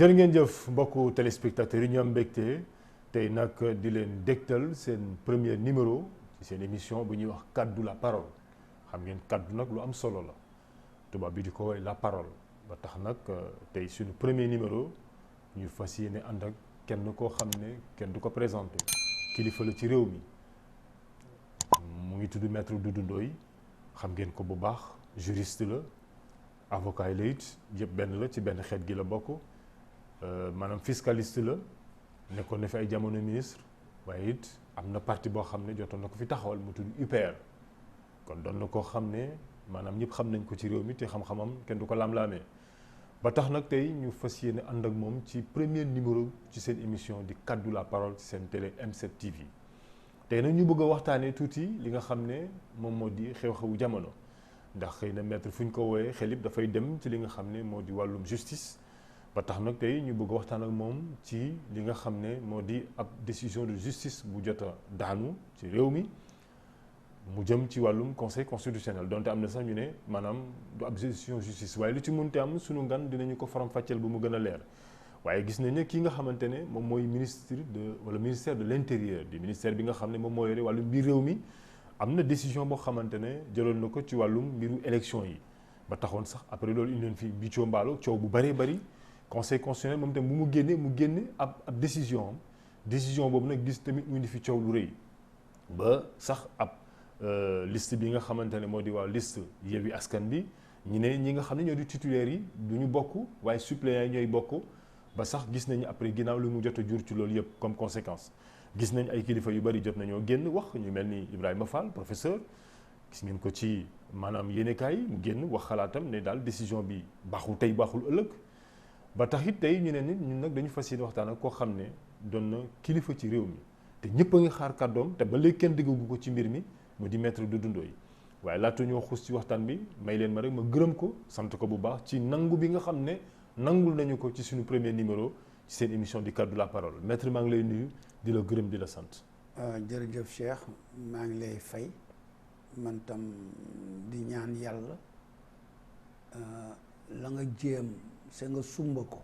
jërë ngeen jëf mbokku téléspectateurs yi ñu am mbégte tey nag di leen dégtal seen premier numéro ci seen émission bu ñuy wax kaddu la parole xam ngeen kaddu nag lu am solo la tubaab bi di ko woy la parole ba tax nag tey suñu premier numéro ñu fas yéene ànd ak kenn koo xam ne kenn du ko présenté kilifa la ci réew mi mu ngi tudd maître Doudou Ndoye xam ngeen ko bu baax juriste la avocat yi la it yëpp benn la ci benn xeet gi la bokk. maanaam fiscaliste la nekkoon na fi ay jamono ministre waaye it am na parti boo xam ne jotoon na ko fi taxawal mu tudd UPR kon doon na koo xam ne maanaam ñëpp xam nañ ko ci réew mi te xam-xamam kenn du ko lam-laamee ba tax nag tey ñu fas yéene ànd ak moom ci premier numéro ci seen émission di kaddu la parole ci seen télé M7 TV tey nag ñu bëgg a waxtaanee tuuti li nga xam ne moom moo di xew-xewu jamono ndax xëy na maître fu ñu ko wooyee xel yëpp dafay dem ci li nga xam ne moo di wàllum justice. ba tax nag tey ñu bëgg waxtaan ak moom ci li nga xam ne moo di ab décision de justice bu jot a daanu ci réew mi mu jëm ci wàllum conseil constitutionnel donte am na sax ñu ne maanaam du ab décision justice waaye lu ci mënte am sunu ngan dinañu ko faram-fàcceel ba mu gën a leer waaye gis nañ ne kii nga xamante ne moom mooy ministère de l'intérieur di ministère bi nga xam ne moom moo yore wàllum biir réew mi am na décision boo xamante ne jëloon na ko ci wàllum mbiru élection yi ba taxoon sax après loolu indi leen fi biccoo mbaalo coow bu bëree bëri. conseil constitutionnel moom tamit bu mu génne ab décision boobu nag gis tamit mu indi fi coow lu rëy ba sax ab liste bi nga xamante ne moo di waa liste Yewwi Askan bi ñi nga xam ne ñoo di titulaires yi du ñu bokk waaye suppléants yi ñooy bokk ba sax gis nañu après ginnaaw lu mu jot a jur ci loolu yëpp comme conséquence gis nañ ay kilifa yu bari jot nañoo génn wax ñu mel ni Ibrahima Fall professeur gis ngeen ko ci maanaam yéenekaay yi mu génn wax xalaatam ne daal décision bi baaxul tey baaxul ëllëg ba tax it tey ñu ne nit ñun nag dañu fas yéene waxtaan ak koo xam ne doon na kilifa ci réew mi te ñëpp a ngi xaar kàddoom te ba léegi kenn déggagu ko ci mbir mi mu di maître Doudou Ndoye waaye laata ñoo xuus ci waxtaan bi may leen ma rek ma gërëm ko sant ko bu baax ci nangu bi nga xam ne nangul nañu ko ci suñu premier numéro ci seen émission di kaddu la parole maître maa ngi lay nuyu di la gërëm di la sant. jërëjëf Cheikh maa ngi lay fay man tam di ñaan yàlla la nga jéem. se nga sumba ko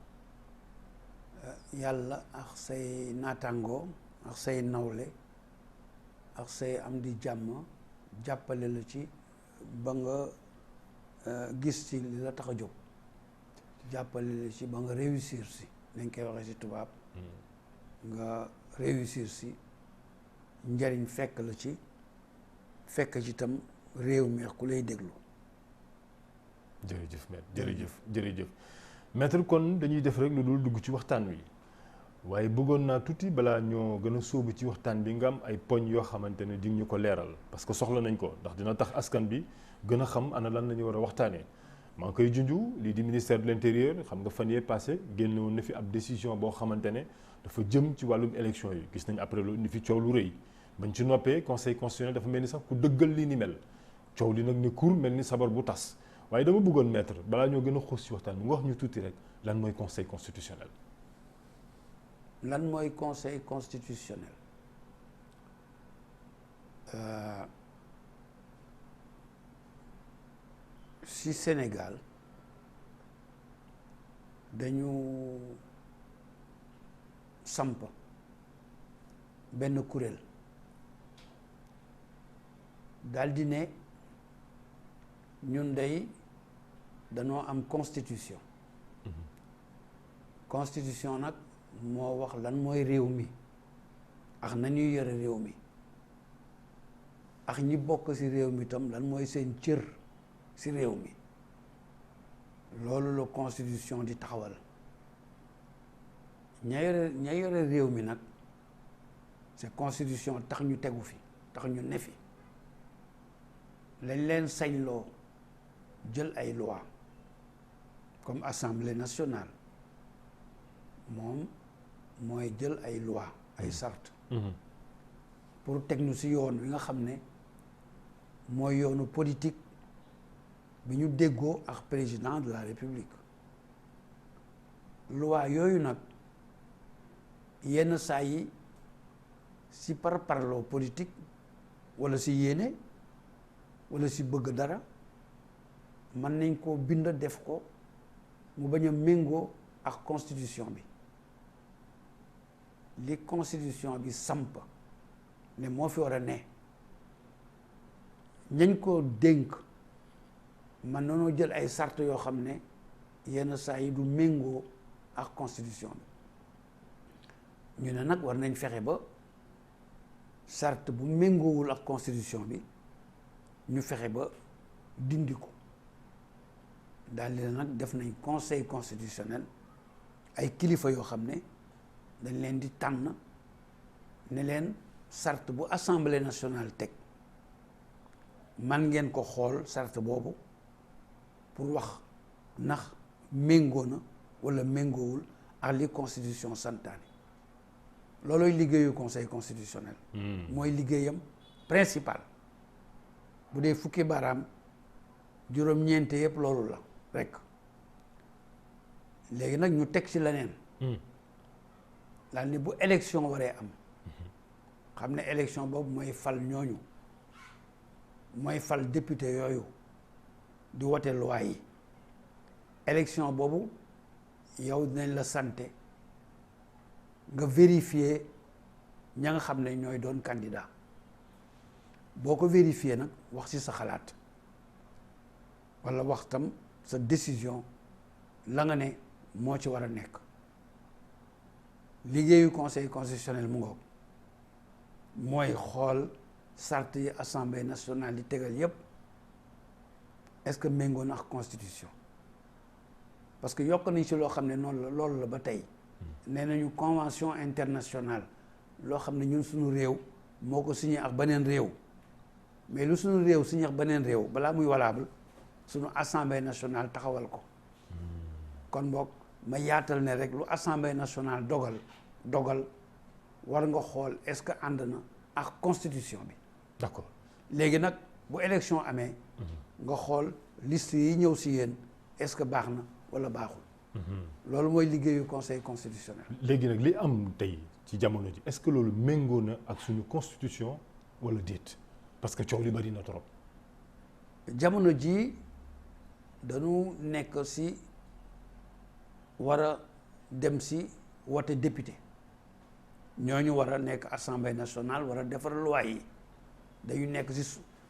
yàlla ak say naataangoo ak say nawle ak say am di jàmm jàppale la ci ba nga gis ci li la tax a jóg jàppale la ci ba nga réussir si dañ koy waxee ci tubaab nga réussir si njariñ fekk la ci fekk ci itam réew mi ak ku lay déglu. jërëjëf maître jërëjëf maître kon dañuy def rek lu dul dugg ci waxtaan wi waaye bëggoon naa tuuti balaa ñoo gën a sóobu ci waxtaan bi nga am ay poñ yoo xamante ne di ñu ko leeral parce que soxla nañ ko ndax dina tax askan bi gën a xam ana lan la ñu war a waxtaanee maa ngi koy junju lii di ministère de l'intérieur xam nga fan yee passé génne woon na fi ab décision boo xamante ne dafa jëm ci wàllum élection yi gis nañ après loolu ni fi coow lu rëy bañ ci noppee conseil constitutionnel dafa mel ni sax ku dëggal li ni mel coow li nag ni kur mel ni sabar bu tas. waaye dama bëggoon maître balaa ñoo gën a xuus ci waxtaan bi nga wax ñu tuuti rek lan mooy conseil constitutionnel. lan mooy conseil constitutionnel si Sénégal dañu samp benn kuréel daldi ne ñun dey dañoo am constitution constitution nag moo wax lan mooy réew mi ak nañuy yore réew mi ak ñi bokk ci réew mi tam lan mooy seen cër ci réew mi loolu la constitution di taxawal ña yore réew mi nag c'est constitution tax ñu tegu fi tax ñu ne fi lañ leen sañloo jël ay loi comme assemblée nationale moom mooy jël ay loi ay sart pour teg ñu ci yoon wi nga xam ne mooy yoonu politique bi ñu déggoo ak président de la république loi yooyu nag yenn saa yi ci parparloo politique walla ci yéene walla ci bëgg dara mën nañ koo bind def ko mu bañ a méngoo ak constitution bi li constitution bi samp ne moo fi war a ne ñañ ko dénk man noonu jël ay sart yoo xam ne yenn saa yi du méngoo ak constitution bi ñu ne nag war nañ fexe ba sart bu méngoowul ak constitution bi ñu fexe ba dindi ko daal di nag def nañ conseil constitutionnel ay kilifa yoo xam ne dañ leen di tànn ne leen sart bu assemblée nationale teg man ngeen ko xool sart boobu pour wax ndax méngoo na walla méngoowul ak li constitution santaane loolooy liggéeyu conseil constitutionnel mooy liggéeyam principal bu dee fukki baaraam juróom-ñeente yëpp loolu la rekk léegi nag ñu teg ci leneen daal ni bu élection waree am xam ne élection boobu mooy fal ñooñu mooy fal député yooyu di wote loi yi élection boobu yow dinañ la santé nga vérifier ña nga xam ne ñooy doon candidat boo ko vérifier nag wax ci sa xalaat walla wax tam sa décision la nga ne moo ci war a nekk liggéeyu conseil constitutionnel mu ngoog mooy xool sart yi assemblée nationale di tegal yépp est-ce que méngoo na ak constitution parce que yokk nañ ci loo xam ne noonu la loolu la ba tey nee nañu convention internationale loo xam ne ñun suñu réew moo ko signé ak beneen réew mais lu suñu réew signé ak beneen réew balaa muy valable suñu assemblée nationale taxawal ko kon boog ma yaatal ne rek lu assemblée nationale dogal war nga xool est-ce que ànd na ak constitution bi. d'accord léegi nag bu élection amee. nga xool liste yi ñëw si yéen est-ce que baax na walla baaxul. loolu mooy liggéeyu conseil constitutionnel. léegi nag li am tey ci jamono ji est-ce que loolu méngoo na ak suñu constitution walla déet parce que coow li bari na trop. jamono ji dañu nekk si war a dem si wote député ñooñu war a nekk assemblée nationale war a defar loi yi dañu nekk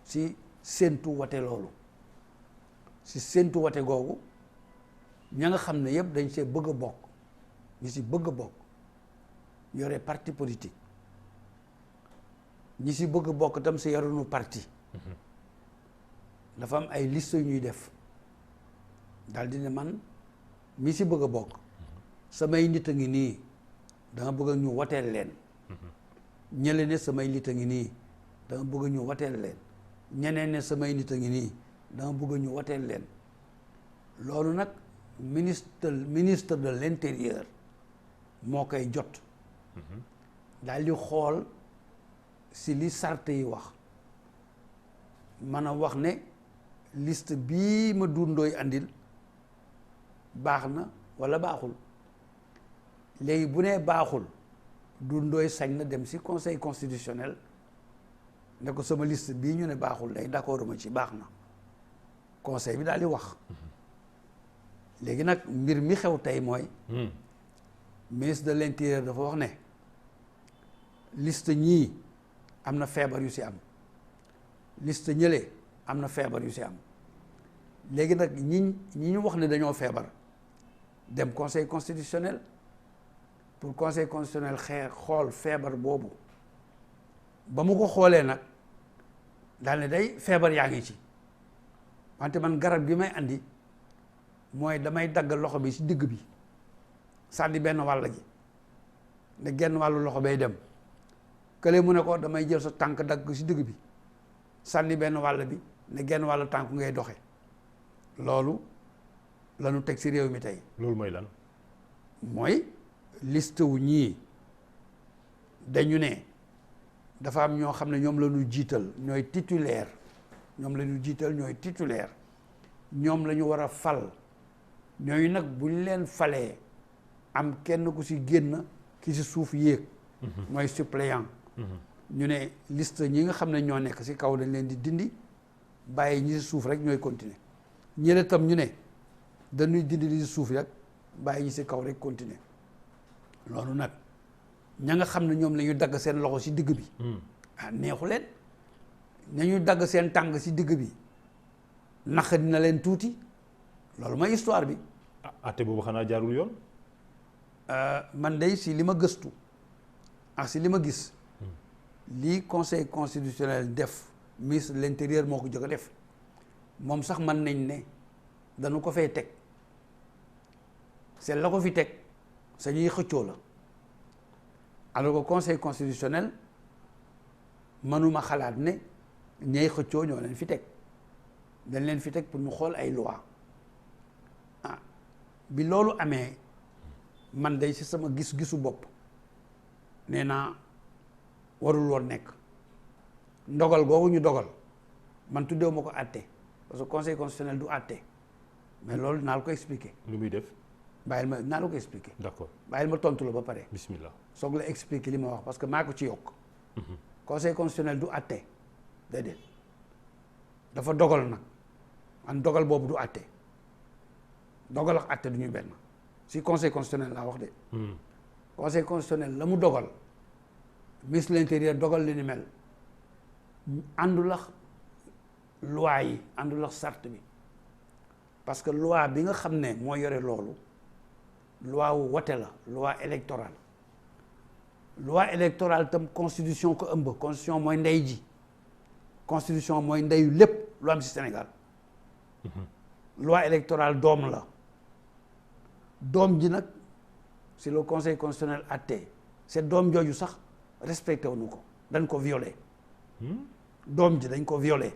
si séentu wote loolu si séentu wote googu ña nga xam ne yëpp dañ see bëgg a bokk ñi si bëgg a bokk yore parti politique ñi si bëgg a bokk tam si yorunu parti dafa am ay liste yu ñuy def daal di ne man mi si bëgg a bokk samay nit a ngi nii danga bëgg ñu woteel leen ñële ne samay nit a ngi nii danga bëgg ñu woteel leen ñeneen ne samay nit a ngi nii danga bëgg ñu woteel leen loolu nag ministre de l'intérieur moo koy jot daal di xool si li sart yi wax mën a wax ne liste bii ma dundooy andil baax na walla baaxul léegi bu nee baaxul dundooy sañ na dem si conseil constitutionnel ne ko sama liste bii ñu ne baaxul day d'accord ma ci baax na conseil bi daal di wax léegi nag mbir mi xew tey mooy ministre de l'intérieur dafa wax ne liste ñii am na feebar yu si am liste ñële am na feebar yu si am léegi nag ñi ñu wax ne dañoo feebar dem conseil constitutionnel pour conseil constitutionnel xool feebar boobu ba mu ko xoolee nag daal ne day feebar yaa ngi ci wante man garab gi may andi mooy damay dagg loxo bi ci digg bi sànni benn wàll gi ne genn wàllu loxo bay dem kële mu ne ko damay jël sa tànk dagg ci digg bi sànni benn wàll bi ne genn wàllu tànk ngay doxe loolu la ñu teg ci réew mi tey. loolu mooy lan. mooy liste wu ñii dañu ne dafa am ñoo xam ne ñoom la ñu jiital ñooy titulaire ñoom la ñu jiital ñooy titulaire ñoom la ñu war a fal ñooyu nag bu ñu leen falee am kenn ku ci génn ki ci suuf yéeg. mooy suppléant. ñu ne liste ñi nga xam ne ñoo nekk ci kaw dañ leen di dindi bàyyi ñi ci suuf rek ñooy continuer ñële tam ñu ne dañuy dindi li ci suuf rek bàyyi ñi si kaw rek continuer loolu nag ña nga xam ne ñoom la ñu dagg seen loxo si digg bi ah neexu leen nañu dagg seen tàng si digg bi naq dina leen tuuti loolu mooy histoire bi atte boobu xanaa jaarul yoon man day si li ma gëstu ak si li ma gis lii conseil constitutionnel def ministre de l'intérieur moo ko jóg a def moom sax mën nañ ne dañu ko fay teg c'est la ko fi teg sa ñuy xëccoo la alors que conseil constitutionnel mënuma xalaat ne ñay xëccoo ñoo leen fi teg dañ leen fi teg pour ñu xool ay loi ah bi loolu amee man day ci sama gis-gisu bopp nee naa warul woon nekk ndogal googu ñu dogal man tuddeewu ma ko àtte parce que conseil constitutionnel du àtte mais loolu naa la ko expliquer. lu muy def. bàyyil ma naa la ko expliquer. d'accord bàyyil ma tontu la ba pare. bismillah. soog la expliquer li ma wax parce que maa ko ci yokk. conseil constitutionnel du àtte déedéet dafa dogal nag an dogal boobu du àtte dogal ak àtte du ñu benn si conseil constitutionnel laa wax de. conseil constitutionnel la mu dogal ministre de l'intérieur dogal li ni mel àndul ak loi yi àndul ak charte bi parce que loi bi nga xam ne moo yore loolu loi wu wote la loi électorale loi électorale tam constitution ko ëmb constitution mooy ndey ji constitution mooy ndeyu lépp lu am ci Sénégal loi électorale doom la doom ji nag si le conseil constitutionnel àtte c'est doom jooju sax respecté wuñu ko dañ ko violé doom ji dañ ko violé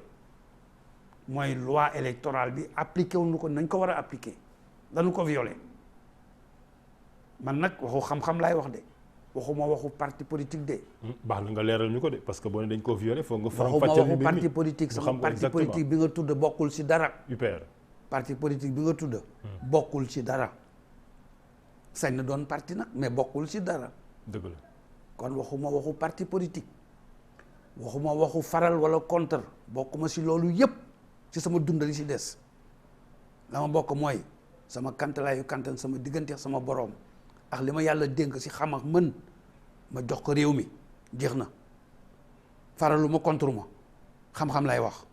mooy loi électorale bi appliqué wuñu ko nañ ko war a appliqué dañu ko violé man nag waxu xam-xam laay wax de waxuma waxu parti politique de. baax na nga leeral ñu ko de parce que boo ne dañ ko violé foog nga faram waxuma fàcceel waxu parti politique sama parti politique bi nga tudd bokkul ci dara. UPR. parti politique bi nga tudd. bokkul ci dara. sañ na doon parti nag mais bokkul ci dara. dëgg la kon waxuma waxu parti politique waxuma waxu faral wala contre bokkuma ci loolu yépp ci sama dund li ci des la ma bokk mooy sama kantalaayu kantan sama diggante sama boroom ak li ma yàlla dénk ci xam ak mën ma jox ko réew mi jeex na faralu ma contre ma xam-xam lay wax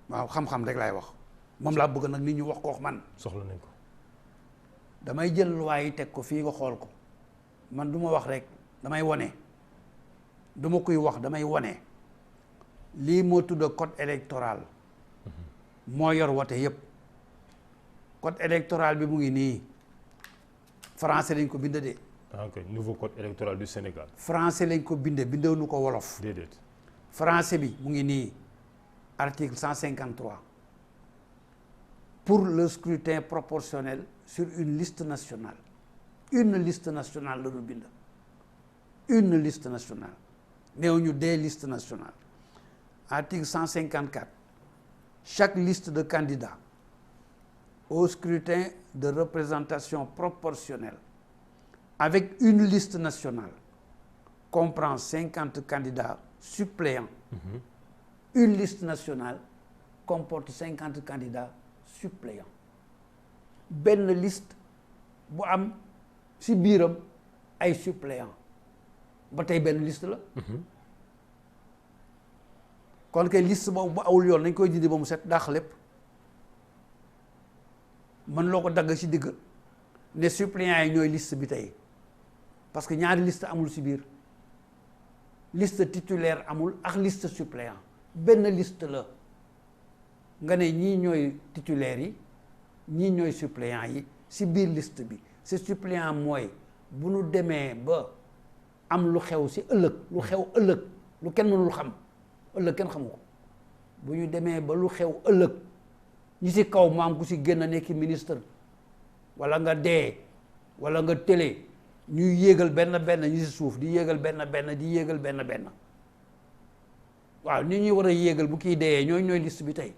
waaw xam-xam rek lay wax moom laa bëgg nag nit ñu wax ko wax man soxla nañ ko damay jël loi yi teg ko fii nga xool ko man du ma wax rek damay wone du ma kuy wax damay wone lii moo tudd code électoral moo yor wote yépp code électoral bi mu ngi nii français lañ ko bind de. ah ok nouveau code électoral du Sénégal. français lañ ko binde bindewuñu ko wolof. déedéet. français bi mu ngi nii article 153 pour le scrutin proportionnel sur une liste nationale la ñu bind une liste nationale néew ñu des listes nationales article 154 chaque liste de candidats au scrutin de représentation proportionnelle avec une liste nationale comprend 50 candidats suppléants. Une liste nationale comporte 50 candidats suppléants. benn liste bu am ci biiram ay suppléants ba tey benn liste la. kon kay liste boobu bu awul yoon nañ koy dindi ba mu set dàq lépp. man loo ko dagg ci digg ne suppléants yi ñooy liste bi tey parce que ñaari liste amul ci biir liste titulaire amul ak liste suppléant benn liste la nga ne ñii ñooy titulaires yi ñii ñooy suppléants yi ci biir liste bi ci suppléant mooy bu nu demee ba am lu xew ci ëllëg lu xew ëllëg lu kenn mënul xam ëllëg kenn xamu ko bu ñu demee ba lu xew ëllëg ñi ci kaw maam ku ci génn nekki ministre walla nga dee walla nga télé ñuy yéegal benn ñi ci suuf di yéegal benn di yéegal benn waaw ni ñuy war a yéegal bu kii dee ñooy liste bi tey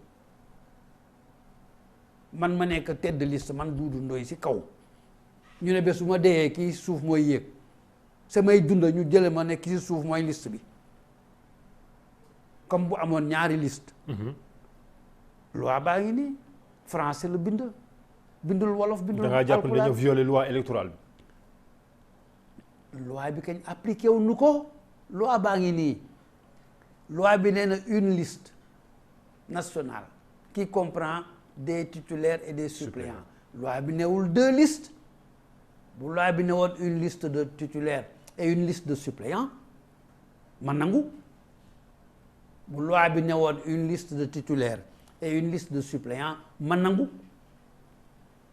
man ma nekk tête de liste man Doudou Ndoye ci kaw ñu ne bés bu ma dee kii suuf mooy yéeg samay dund ñu jële ma ne kii ci suuf mooy liste bi comme bu amoon ñaari liste loi baa ngi nii français la bind bindul wolof bindul da ngaa jàpp ne alxuraan. dañoo violé loi électorale bi. loi bi kañ appliqué wu nu ko loi baa ngi nii loi bi nee na une liste nationale qui comprend des titulaires et des suppléants loi bi newul 2 listes bu loi bi newoon une liste de titulaires et une liste de suppléants ma nangu bu loi bi newoon une liste de titulaires et une liste de suppléants ma nangu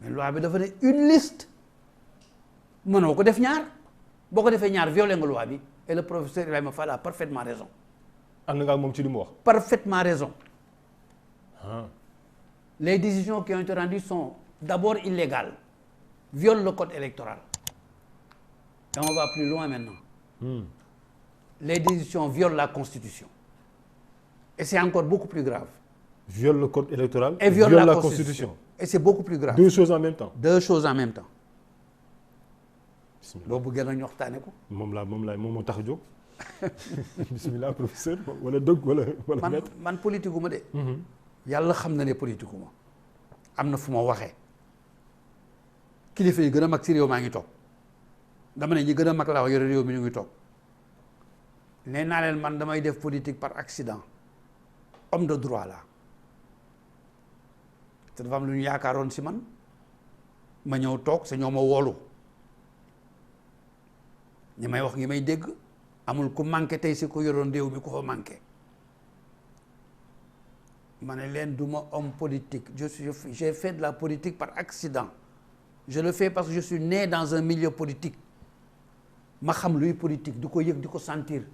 mais loi bi dafa ne une liste mënoo ko def ñaar boo ko defee ñaar violé nga loi bi et le professeur Ibrahima Fall a parfaitement raison. ànd nga ak moom ci li mu wax. Parfaitement raison. ah Les décisions qui ont été rendues sont d'abord illégales, violent le code électoral. Et on va plus loin maintenant. Les décisions violent la Constitution. Et c'est encore beaucoup plus grave. viole le code électoral. Et viole la Constitution. Et c'est beaucoup plus grave. 2 choses en même temps. 2 choses en même temps. bismillah boo bëggee nag ñu waxtaane ko. moom moo tax a jóg. bismillah professeur wala dëgg wala maître. man politique gu ma de. yàlla xam na ne politique gu ma. am na fu ma waxee. kilifa yi gën a mag ci réew maa ngi toog. dama ne ñi gën a mag laa yore réew mi ñu ngi toog. nee naa leen man damay def politique par accident. homme de droit la te dafa am lu ñu yaakaaroon si man. ma ñëw toog sa ñoo ma woolu. ñi may wax ngi may dégg amul ku manqué tey si ko yoroon réew mi ku fa manqué ma ne leen du ma homme politique j'ai fait de la politique par accident je le fais parce que je suis né dans un milieu politique ma xam luy politique di ko yëg di ko sentir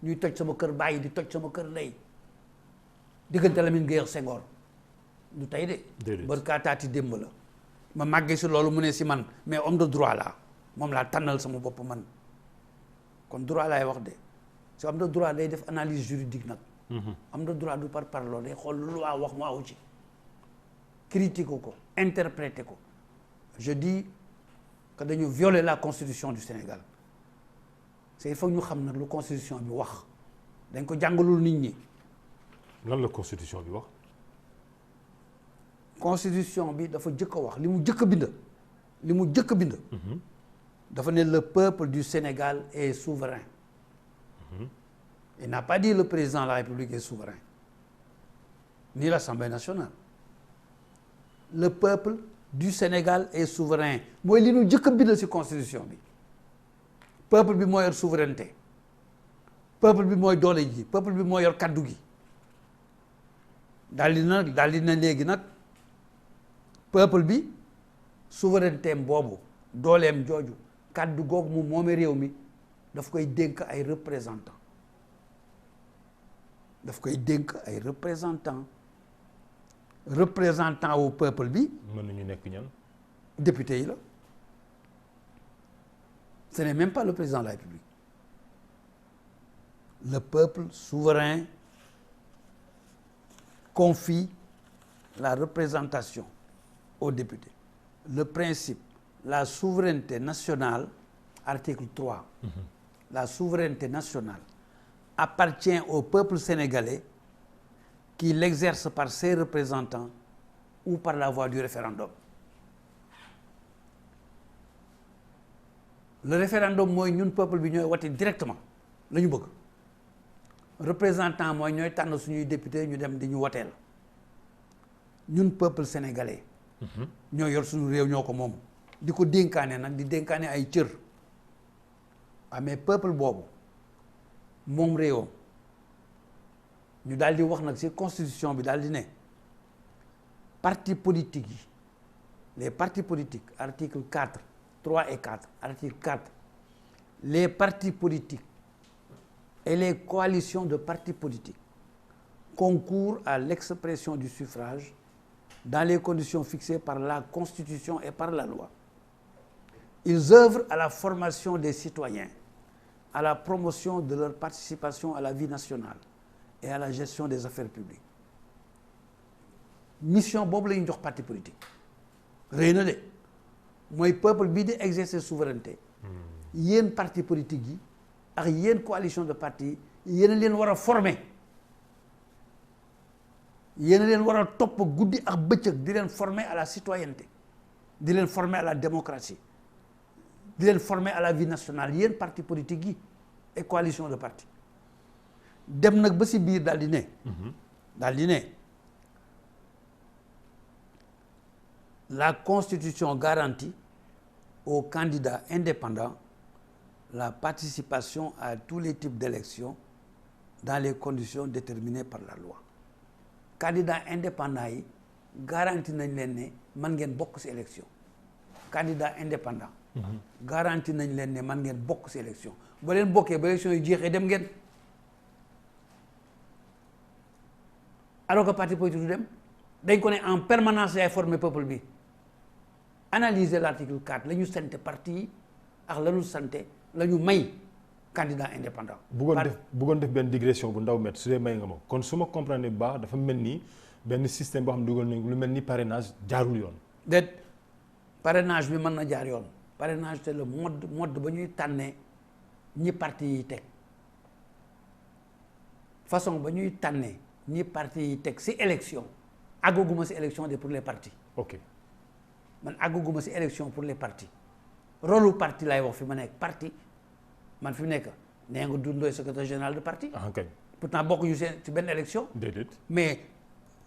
ñuy toj sama kër bàyyi di toj sama kër ndey diggante Lamine Gueye ak Senghor du tey de barkaataati démb la ma màggee si loolu mu ne si man mais homme de droit la moom laa tànnal sama bopp man kon droit laay wax de si am na droit day def analyse juridique nag. am na droit du par parloo day xool lu loi wax mu aw ci. critique ko interpréter ko je dis que dañu violer la constitution du Sénégal c'est il faut ñu xam nag lu constitution bi wax dañ ko jàngalul nit ñi. lan la constitution bi wax. constitution bi dafa jëkk a wax li mu jëkk a bind. dafa ne le peuple du Sénégal est souverain. Il n'a pas dit le président de la République est souverain, ni l'Assemblée nationale. Le peuple du Sénégal est souverain mooy li ñu jëkk a bind ci constitution bi. peuple bi moo yor souveraineté peuple bi mooy doole ji peuple bi moo yor kaddu gi daal di na léegi nag peuple bi souveraineté boobu dooleem jooju. kàddu googu mu moomee réew mi daf koy dénk ay représentants représentant wu peuple bi. mën nañu nekk ñan. député yi la ce n'est même pas le président de la République le peuple souverain confie la représentation aux députés le principe. La souveraineté nationale, article 3, la souveraineté nationale appartient au peuple sénégalais qui l'exerce par ses représentants ou par la voie du référendum. Le référendum mooy ñun peuple bi ñooy wate directement la ñu bëgg représentant mooy ñooy tànn suñuy député ñu dem di ñu woteel ñun peuple sénégalais ñoo yor suñu réew ñoo ko moom di ko dénkaane nag di dénkaane ay cër mais peuple boobu moom réewam ñu daal di wax nag ci constitution bi daal di ne parti politique yi les partis politiques article 4 3 et 4 article 4 les partis politiques et les coalitions de partis politiques concourent à l'expression du suffrage dans les conditions fixées par la Constitution et par la loi. Ils œuvrent à la formation des citoyens, à la promotion de leur participation à la vie nationale et à la gestion des affaires publiques. Mission boobu la ñu jox parti politique rëy na de mooy peuple bii di exercer souveraineté yéen parti politique yi ak yéen coalition de partis yéen a leen war a former yéen a leen war a topp guddi ak bëccëg di leen former à la citoyenneté di leen former à la démocratie di leen former à la vie nationale yéen parti politique yi et coalition de partis dem nag ba si biir daal di ne la constitution garantit aux candidats indépendants la participation à tous les types d'élections dans les conditions déterminées par la loi candidats indépendants yi garanti nañ leen ne man ngeen bokk ci élection candidat indépendant garanti nañ leen ne man ngeen bokk ci élection ba leen bokkee ba élection yi jeexee dem ngeen alors que parti politique du dem dañ ko ne en permanence yaay former peuple bi analyser l'article 4 la ñu sante parti yi ak la ñu sante la ñu may candidat indépendant bëggoon def benn digression bu ndaw met su dee may nga ma kon su ma comprendre bu baax dafa mel ni benn système boo xam ne dugal nañ lu mel ni parrainage jaarul yoon déet parrainage bi mën na jaar yoon parrainage c'est le mode ba ñuy tànnee ñi parti yi teg façon ba ñuy tànnee ñi parti yi teg ci élection àggaguma ci élection de pour les partis ok man àggaguma ci élection pour les partis rôle parti laay wax fi ma nekk parti man fi mu nekk nee nga dundooy secrétaire général de parti kay pourtant bokkuñu ci benn élection déedéet mais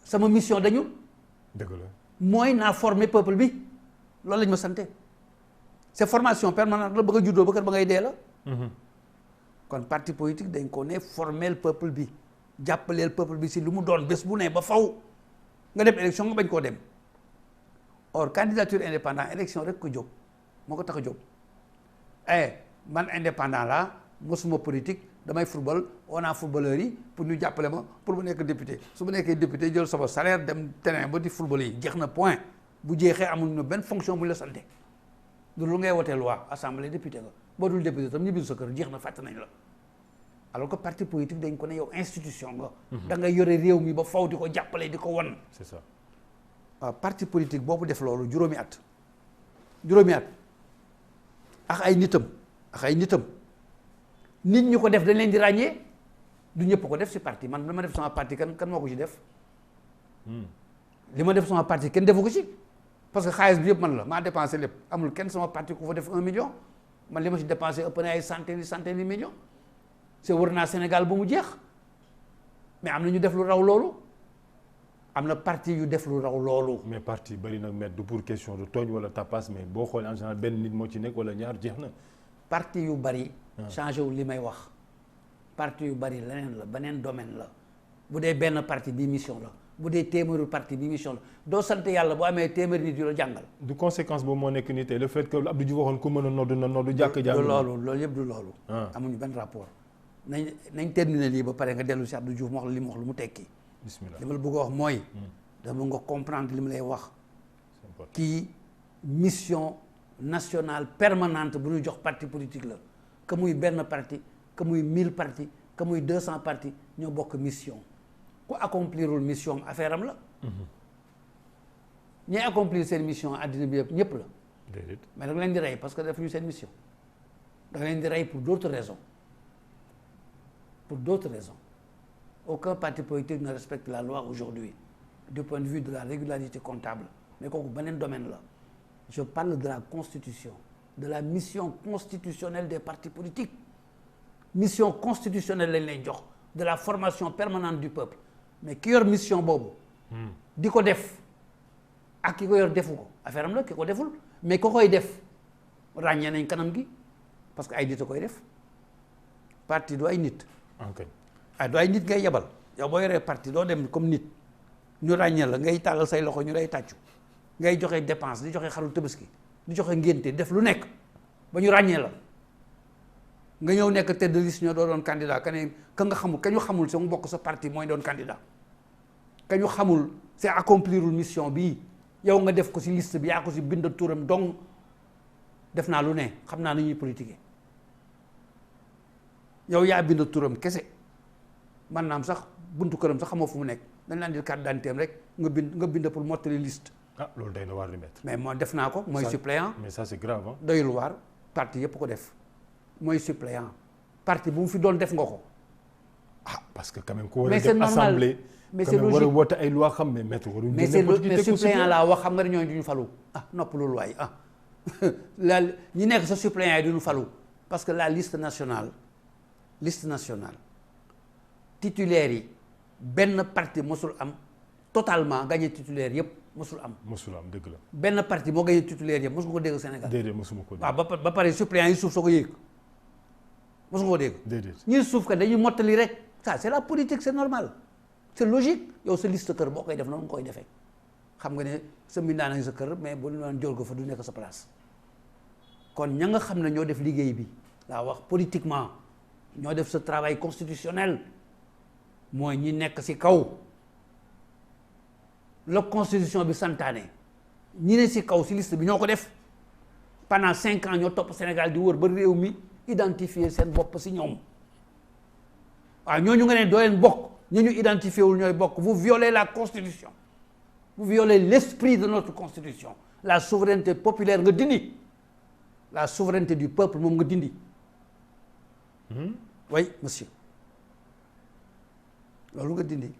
sama mission dañu dëgg la mooy naa former peuple bi loolu lañ ma sante c'est formation permanente la ba nga juddoo ba kër ba ngay dee la kon parti politique dañ ko ne former peuple bi jàppaleel peuple bi si lu mu doon bés bu ne ba faw nga dem élection nga bañ koo dem or candidature indépendant élection rek ko jóg moo ko tax a jóg man indépendant la mosuma politique damay football on a footballeurs yi pour ñu jàppale ma pour mu nekk député su ma nekkee député jël sama salaire dem terrain ba di football yi jeex na point bu jeexee amuñu benn fonction bu ñu la sante du lu ngay wotee loi assemblée député nga boo dul député tam ñibbil sa kër jeex na fàtte nañ la alors que parti politique dañ ko ne yow institution nga da ngay yore réew mi ba faw di ko jàppale di ko wan c'est ça waaw parti politique boobu def loolu juróomi at ak ay nitam nit ñu ko def dañ leen di ràññee du ñëpp ko def ci parti man dama def sama parti kan moo ko ci def li ma def sama parti kenn defu ko ci parce que xaalis bi yëpp man la maa dépensé lépp amul kenn sama parti ku fa def 1 million man li ma ci dépensé ëpp na ay centaines de millions c'est wër naa Sénégal ba mu jeex mais am na ñu def lu raw loolu am na parti yu def lu raw loolu. mais parti bari nag mais du pour question de tooñ wala tapas mais boo xoolee en général benn nit moo ci nekk wala ñaar jeex na. parti yu bari. changé wu li may wax. parti yu bari leneen la beneen domaine la bu dee benn parti bi mission la bu dee téeméeru parti bi mission la doo sant yàlla boo amee téeméeri nit yu la jàngal. du conséquence boobu moo nekk nii tey le fait que Abdou Diouf waxoon ku mën a noddu na noddu jàkk jàng. du loolu yëpp du loolu. amuñu benn rapport. nañ terminer lii ba pare nga dellu si Abdou Diouf mu wax la li mu wax lu mu tekki. bismillah li ma la bëgg a wax mooy. dama nga comprendre li mu lay wax. kii mission nationale permanente bu ñu jox parti politique la que muy benn parti que muy 1000 partis que muy 200 partis ñoo bokk mission ku accomplirul mission affaire am la. ñooy accomplir seen mission àddina bi yëpp ñëpp la. déedéet mais da nga leen di rey parce que defuñu seen mission da nga leen di rey pour d'autres raisons. Pour d'autres raisons. Aucun parti politique ne respecte la loi aujourd'hui du point de vue de la régularité comptable. Mais kooku beneen domaine la. Je parle de la constitution, de la mission constitutionnelle des partis politiques. Mission constitutionnelle lañ lay jox de la formation permanente du peuple. Mais ki yor mission boobu. di ko def ak ki ko yor defu ko affaire am la ki ko deful mais ko koy def ràññee nañ kanam gi parce que ay nit a koy def parti du ay nit. ok du ay nit ngay yebal yow boo yoree parti doo dem comme nit ñu ràññee la ngay tàllal say loxo ñu lay tàccu ngay joxe dépense di joxe xaru tabaski di joxe ngénte def lu nekk ba ñu ràññee la nga ñëw nekk tête de liste ñoo doo doon candidat ka nga xamul ka ñu xamul sa mu bokk sa parti mooy doon candidat ka ñu xamul c'est accomplirul mission bii yow nga def ko ci liste bi yaa ko ci bind turam donc def naa lu ne xam naa ni ñuy politiquer yow yaa bind turam kese man naam sax buntu këram sax xamoo fu mu nekk dañ laan di carte d'identité rek nga bind pour mottali liste. loolu day na waar di mettre. mais moo def naa ko mooy suppléant. mais ça c'est grave hein. doyul waar parti yëpp ko def mooy suppléant parti bu mu fi doon def nga ko ah parce que quand même ku war a mais c'est def normal assemblée. mais quand c'est même war a logique woote ay loi xam mais maître waruñu mais c'est mais suppléant laa wax xam nga ne ñooñu duñu falu noppalul waay la ñi nekk sa suppléant yi duñu falu parce que la liste nationale titulaire yi benn parti mosul am totalement gagné titulaire yëpp mosul am. dëgg la. benn parti moo gagné titulaire yëpp mosu nga ko dégg Sénégal. déedéet mosuma ko dégg. waaw ba pare suppléant yi suuf soo ko yéeg mosu nga ko dégg. déedéet ñi suuf ka dañuy mottali rek ça c'est la politique c'est normal c'est logique yow sa liste kër boo koy def noonu nga koy defee xam nga ne sa mbindaan a ngi sa kër mais bu ñu naan jël ko fa du nekk sa place kon ña nga xam ne ñoo def liggéey bi laa wax politiquement ñoo def ce travail constitutionnel mooy ñi nekk ci kaw la constitution bi santaane ñi ne ci kaw ci liste bi ñoo ko def pendant 5 ans ñoo topp Sénégal di wër ba réew mi identifier seen bopp ci ñoom waaw ñooñu nga ne doo leen bokk ñu identifié wul ñooy bokk vous violez la constitution vous violez l'esprit de notre constitution la souveraineté populaire nga dindi la souveraineté du peuple moom nga dindi oui monsieur loolu nga dindi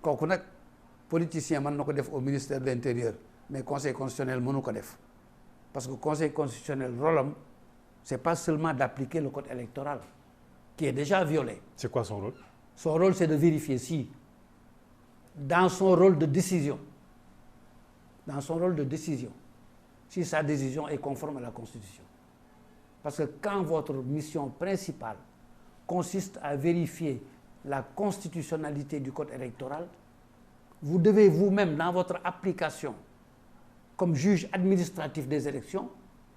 kooku nag politicien mën na ko def au ministère de l'intérieur mais conseil constitutionnel mënu ko def parce que conseil constitutionnel rôle am c'est pas seulement d'appliquer le code électoral qui est déjà violé. C'est quoi son rôle? Son rôle c'est de vérifier si dans son rôle de décision si sa décision est conforme à la Constitution. Parce que quand votre mission principale consiste à vérifier la constitutionnalité du code électoral, vous devez vous-même, dans votre application, comme juge administratif des élections,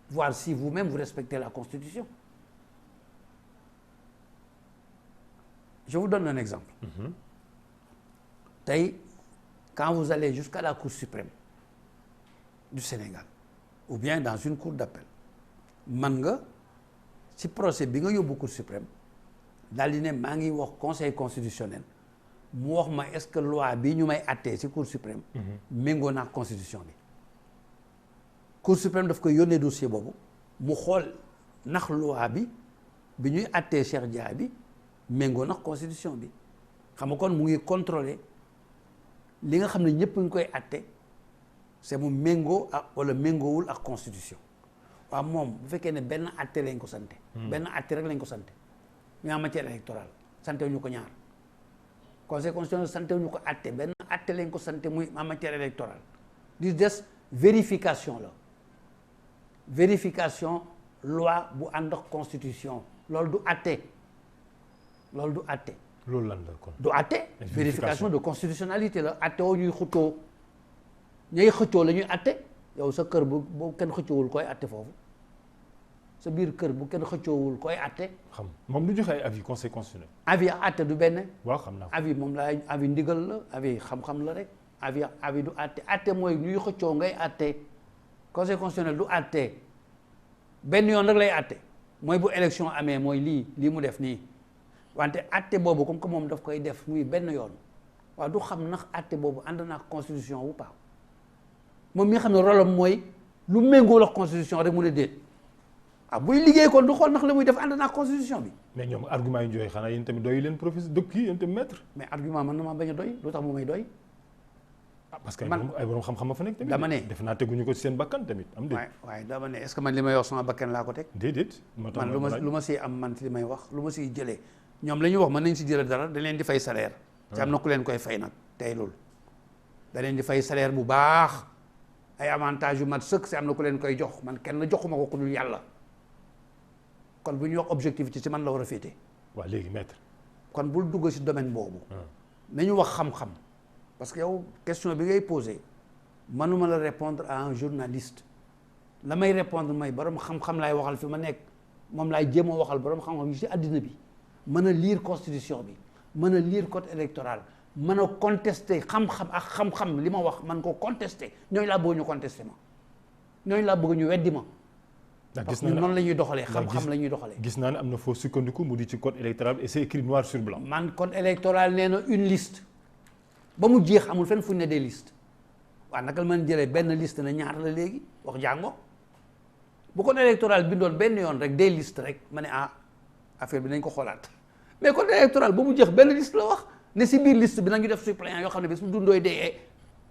voir si vous-même vous respectez la Constitution. Je vous donne un exemple. Tey, quand vous allez jusqu'à la Cour suprême du Sénégal, ou bien dans une cour d'appel, man nga ci procès bi nga yóbbu Cour suprême daal di ne maa ngi wax conseil constitutionnel mu wax ma est-ce que loi bi ñu may attee ci Cour suprême méngoo naa constitution bi. Cour suprême daf koy yónnee dossier boobu mu xool ndax loi bi ñuy attee Cheikh Dia bi méngoo ndax constitution bi xam nga kon mu ngi contrôler li nga xam ne ñëpp ngi koy atte c'est mu méngoo ak wala méngoowul ak constitution waaw moom bu fekkee ne benn atte lañ ko sante benn atte rek lañ ko sante ñu en matière électorale sante wuñu ko ñaar conseil constitutionnel sante wuñu ko atte benn atte lañ ko sante muy en matière électorale di des vérification la vérification loi bu ànd ak constitution loolu du atte loolu lan la kon du atte vérification de constitutionnalité la atte woo ñuy xëccoo ñay xëccoo la ñuy atte yow sa kër bu kenn xëccoowul koy atte foofu sa biir kër bu kenn xëccoowul koy atte xam moom du joxe ay avis conseil constitutionnel avis ak atte du benn waaw xam naa avis moom la avis ndigal la avis xam-xam la rek avis du atte mooy ñuy xëccoo ngay atte conseil constitutionnel du atte benn yoon rek lay atte mooy bu élection amee mooy lii mu def nii wante atte boobu comme que moom daf koy def muy benn yoon waaw du xam ndax atte boobu ànd na constitution wu pas moom mi nga xam ne rôle am mooy lu méngoo la constitution rek mu ne déet buy liggéey kon du xool ndax la muy def ànd na constitution bi. mais ñoom argument yi ñu joxe xanaa yéen tamit doy leen professeur dëkk yi yéen tamit maître. mais argument man na maa bañ a doy lu tax mu may doy. parce que ay borom xam-xam ma fa nekk tamit. dama ne def naa teguñu ko ci seen bakkan tamit am déet. waaye dama ne est-ce que man li may wax sama bakkan laa ko teg. déedéet. man lu ma siy am man ci li may wax lu ma siy jëlee ñoom la ñuy wax mën nañ si jëlee dara da leen di fay salaire. te am na ku leen koy fay nag tey loolu. da leen di fay salaire bu baax ay avantages yu mat sëkk si am na ku leen koy jox man kenn joxuma ko ku dul yàlla kon bu ñuy wax objectivité ci man la war a féete. waaw léegi maître. kon bul dugg si domaine boobu. nañu wax xam-xam parce que yow question bi ngay posé mënuma la répondre à un journaliste la may répondre mooy borom xam-xam laay waxal fi ma nekk moom laay jéem a waxal borom xam-xam yu si àddina bi mën a lire constitution bi mën a lire code électoral mën a contester xam-xam ak xam-xam li ma wax man ko contester ñooñu laa bëgg ñu contester ma ñooñu laa bëgg ñu weddi ma. parce que noonu la ñuy doxalee xam-xam la ñuy doxalee. gis naa ne am na foo sukkandiku mu di ci code électoral et c'est écrit noir sur blanc. man code électoral nee na une liste ba mu jeex amul fenn fu ñu ne des listes waaw naka la mën jëlee benn liste na ñaar la léegi wax jàngo bu code électoral bindoon benn yoon rek des listes rek ma ne affaire bi nañ ko xoolaat mais code électoral ba mu jeex benn liste la wax ne si biir liste bi nañu def suppléant yoo xam ne bés bu dundooy dee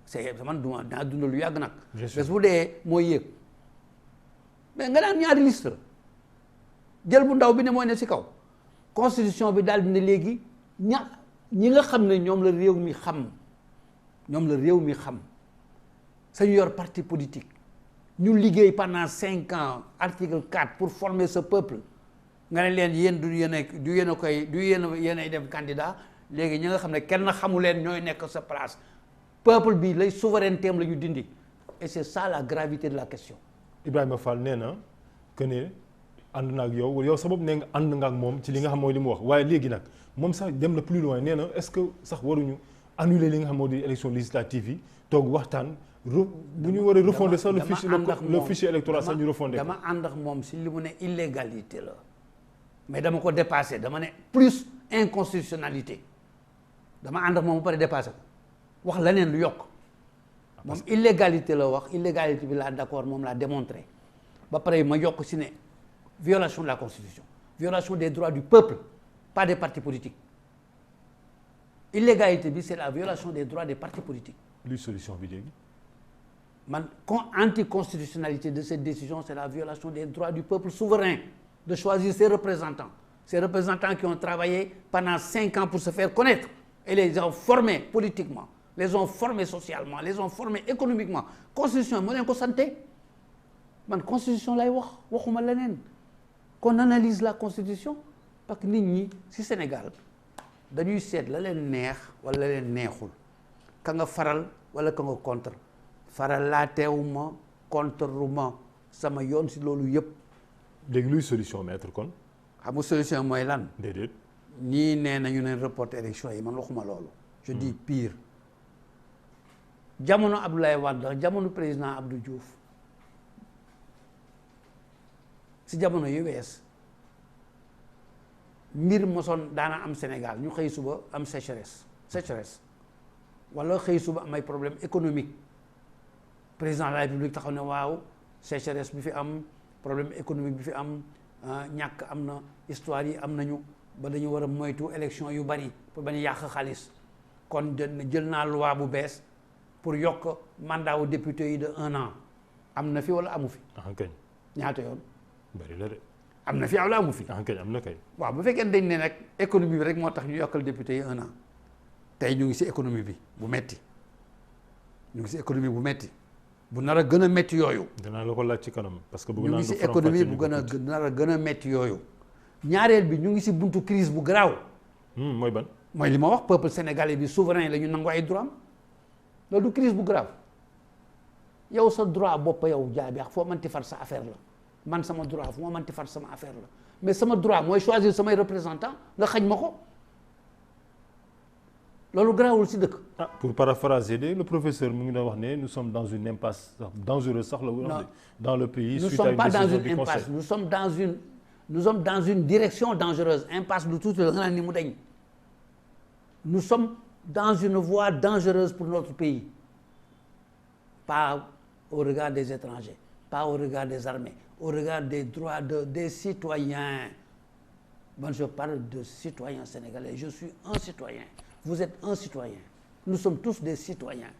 c'est man duma naa dund lu yàgg nag bés bu dee mooy yéeg mais nga naan ñaari liste la jël bu ndaw bi ne mooy ne si kaw constitution bi daal di ne léegi ñi nga xam ne ñoom la réew mi xam sañu yor parti politique ñu liggéey pendant 5 ans article 4 pour former ce peuple nga ne leen yéen du yéen ay dem candidat léegi ñi nga xam ne kenn xamu leen ñooy nekk sa place peuple bi lay souveraineté am la ñu dindi et c'est ça la gravité de la question. Ibrahima Fall nee na que ne ànd na ak yow sa bopp nee nga ànd nga ak moom ci li nga xam mooy li mu wax waaye léegi nag moom sax dem na plus loin nee na est-ce que sax waruñu annuler li nga xam moo di élection législative yi toog waxtaan bu ñu war a refonder sax le fichier électoral sax ñu refonder ko. dama ànd ak moom si li mu ne illégalité la mais dama ko dépassé dama ne plus inconstitutionnalité dama ànd ak moom ba pare dépassé ko wax leneen lu yokk moom illégalité la wax illégalité bi laa d'accord moom laa démontré ba pare ma yokk si ne violation de la constitution violation des droits du peuple pas des partis politiques illégalité bi c'est la violation des droits des partis politiques. luy solution bi léegi. man anticonstitutionnalité de cette décision c'est la violation des droits du peuple souverain de choisir ses représentants qui ont travaillé pendant 5 ans pour se faire connaître et les ont formés politiquement les ont formés socialement les ont formés économiquement constitution moo leen ko santé man constitution lay waxuma leneen qu'on analyse la constitution parce que nit ñi ci Sénégal dañuy seet la leen neex wala la leen neexul ka nga faral wala ka nga contre faralaateewuma contrema sama yoon si loolu yëpp. léegi luy solution maître kon. xam nga solution mooy lan. déedéet. ñii nee nañu ne reporter élection yi man waxuma loolu. je dis pire. jamono Abdoulaye Wade jamono président Abdou Diouf si jamono yu wees mbir mosoon daana am Sénégal ñu xëy suba am sécheresse wala xëy suba am ay problème économique. président de la République taxaw ne waaw sécheresse bi fi am problème économique bi fi am ñàkk am na histoire yi am nañu ba dañu war a moytu élection yu bari pour bañ a yàq xaalis kon jël naa loi bu bees pour yokk mandat wu député yi de 1 an am na fi wala amu fi. kañ. ñaata yoon. bari la de. am na fi wala amu fi. kañ am na kay. waaw bu fekkee dañ ne nag économie bi rek moo tax ñu yokkal député yi 1 an tey ñu ngi ci économie bi bu metti bu nar a gën a métti yooyu. danaa la ko laaj ci kanam parce que. ñu ngi ci économie bu nar a gën a métti yooyu. ñaareel bi ñu ngi ci buntu crise bu garaaw. mooy ban. mooy li ma wax peuple sénégalais bi souverain la ñu nangu ay droit am loolu du crise bu garaaw yow sa droit bopp yow jaabi ak foo mënti far sa affaire la man sama droit fu ma mënti far sama affaire la mais sama droit mooy choisir samay représentant nga xañ ma ko. loolu garaawul ci dëkk. pour paraphraser le professeur mu ngi doon wax ne nous sommes dans une impasse dangereuse sax la wax dans le pays. nous sommes pas dans une impasse nous sommes dans une direction dangereuse impasse lu tuuti la nga naan ni mu dañ. nous sommes dans une voie dangereuse pour notre pays pas au regard des étrangers pas au regard des armées au regard des droits des citoyens man je parle de citoyens sénégalais je suis un citoyen. Vous êtes un citoyen. Nous sommes tous des citoyens.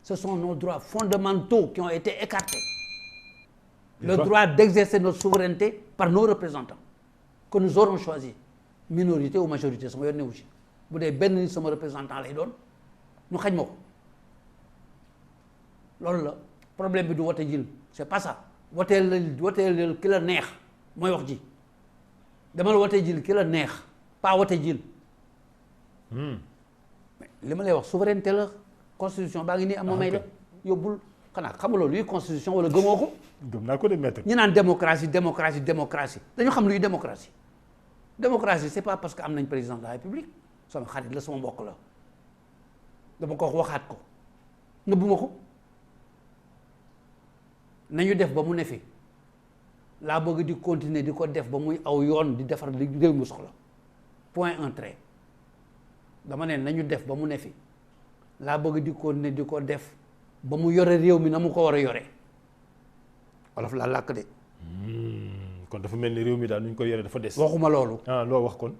Ce sont nos droits fondamentaux qui ont été écartés. Le droit d'exercer notre souveraineté par nos représentants que nous aurons choisi minorité ou majorité sama yoon newu ci bu dee benn nit sama représentant lay doon ñu xañ ma ko loolu la problème bi du wote jil c'est pas ça woteel ki la neex mooy wax ji demal wote jil ki la neex pas wote jil. li ma lay wax souveraineté la constitution baa ngi nii am ma may la yóbbul xanaa xam nga loolu luy constitution wala gëmoo ko. gëm naa ko de maître. ñu naan démocratie dañu xam luy démocratie c'est pas parce que am nañ président de la république sama xarit la sama mbokk la dama ko waxaat ko nëbbuma ko nañu def ba mu ne fi laa bëgg di continuer di ko def ba muy aw yoon di defar li réew mi soxla point un trait. dama ne nañu def ba mu ne fi laa bëgg di ko ne di ko def ba mu yore réew mi na mu ko war a yore wolof laa làkk de. kon dafa mel ni réew mi daal nu ñu ko yore dafa des. waxuma loolu. loo wax kon.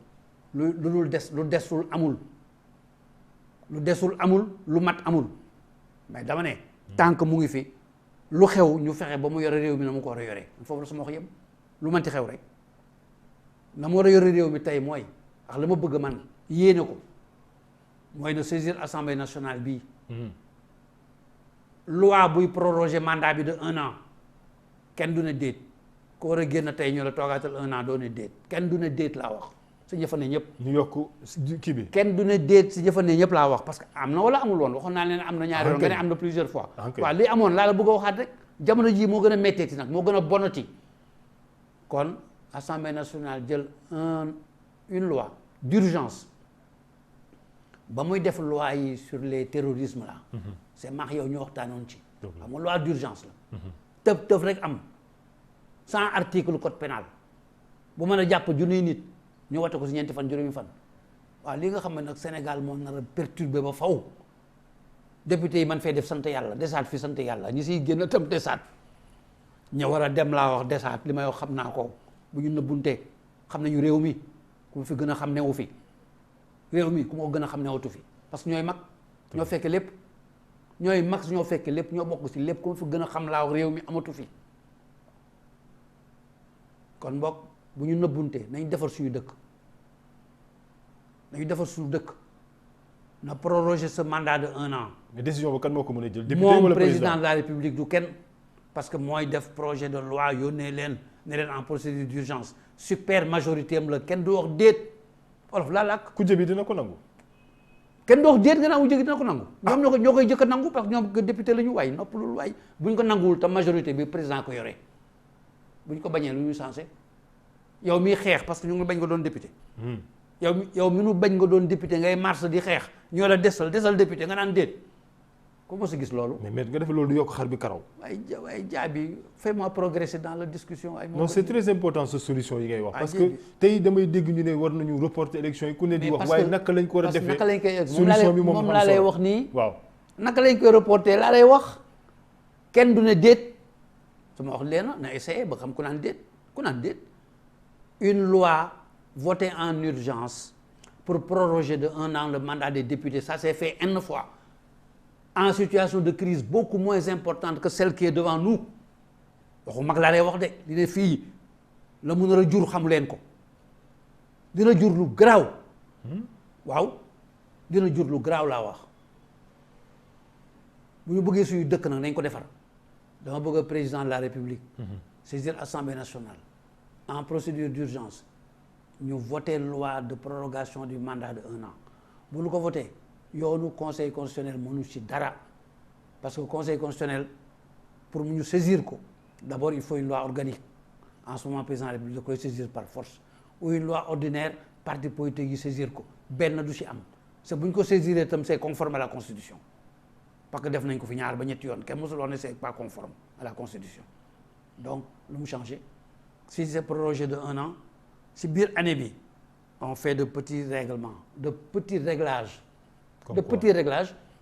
lu dul des lu desul amul lu desul amul lu mat amul mais dama ne tant que mu ngi fi lu xew ñu fexe ba mu yore réew mi na mu ko war a yoree foofu la sama wax yem lu manti xew rek na mu war a yore réew mi tey mooy ak la ma bëgg man yéene ko mooy na saisir assemblée nationale bii loi buy proroger mandat bi de 1 an kenn du ne déet ko war a génn tey ñu la toogaatal 1 an doo ne déet kenn du ne déet laa wax si ñëfane ñëpp ñu yokk kii bi kenn du ne déet si ñëfane ñëpp laa wax parce que am na wala amul woon waxoon naa leen am na ñaari yoon nga ne am na plusieurs fois waaw li amoon laa la bëgg a waxaat rek jamono jii moo gën a métteeti nag moo gën a bonati kon assemblée nationale jël une loi d'urgence ba muy def loi yi sur les terrorismes là c'est maax yow ñu waxtaanoon ci xam nga loi d'urgence la tëb rek am 100 article code pénal bu mën a jàpp junniy nit ñu wate ko si ñeenti fan juróomi fan waaw li nga xam ne nag Sénégal moo nar a perturbé ba faw député yi man fee def sant yàlla desaat fi sant yàlla ñi siy génn tam desaat ña war a dem laa wax desaat li may wax xam naa ko bu ñu nëbbuntee xam nañu réew mi ku ma fi gën a xam newu fi réew mi ku ma ko gën a xam newatu fi parce que ñooy mag ñoo fekke lépp ñooy mag ñoo fekke lépp ñoo bokk si lépp ku ma fi gën a xam laa wax réew mi amatu fi kon mbokk bu ñu nëbbuntee nañ defar suñu dëkk nañu defar suñu dëkk na proroger ce mandat de 1 an. mais décision bu kan moo ko mën a jël. député moom wala président de la république du kenn parce que mooy def projet de loi yónnee leen ne leen en procédure d'urgence super majorité am la kenn du wax déet olof laa làkk. kujje bi dina ko nangu. kenn du wax déet nga naan wujje gi dina ko nangu. ñoom ñoo koy jëkk a nangu parce que ñoom député la ñu waay noppalul waay bu ñu ko nanguwul te majorité bi président ko yore bu ñu ko bañee lu ñu sensé yow miy xeex parce que ñu ngi bañ nga doon député. yow mi nu bañ nga doon député ngay marche di xeex ñoo la desal député nga naan déet ku mos a gis loolu. mais nga def loolu du yokk xar bi karaw. waaye jaabi fais-moi progresser dans la discussion. non c'est très important sa solution yi ngay wax. parce que tey damay dégg ñu ne war nañu reporter élection yi ku ne di wax. waaye naka lañ ko war a defee naka lañ koy solution bi moom laa lay wax nii. waaw naka lañ koy reporter laa lay wax kenn du ne déet su ma wax leen na essayer ba xam ku naan déet une loi votée en urgence pour proroger de 1 an le mandat des députés ça s'est fait une fois en situation de crise beaucoup moins importante que celle qui est devant nous waxu mag laa lay wax de li ne fii la mun a jur xamu leen ko dina jur lu garaaw waaw dina jur lu garaaw laa wax bu ñu bëggee suñu dëkk nag nañ ko defar dama bëgg président de la république saisir assemblée nationale en procédure d'urgence ñu voté loi de prorogation du mandat de 1 an bu ñu ko voté yoonu conseil constitutionnel mënu ci dara parce que conseil constitutionnel pour mu ñu saisir ko d'abord il faut une loi organique en ce moment président de la République da koy saisir par force ou une loi ordinaire parti politique yi saisir ko benn du ci am c'est bu ñu ko saisiree itam c'est conforme à la constitution parce que def nañ ko fi ñaar ba ñetti yoon kenn mosul wax ne c'est pas conforme à la constitution donc lu mu changé si c'est prorogé de 1 an si biir année bi on fait de petits règlements de petits réglages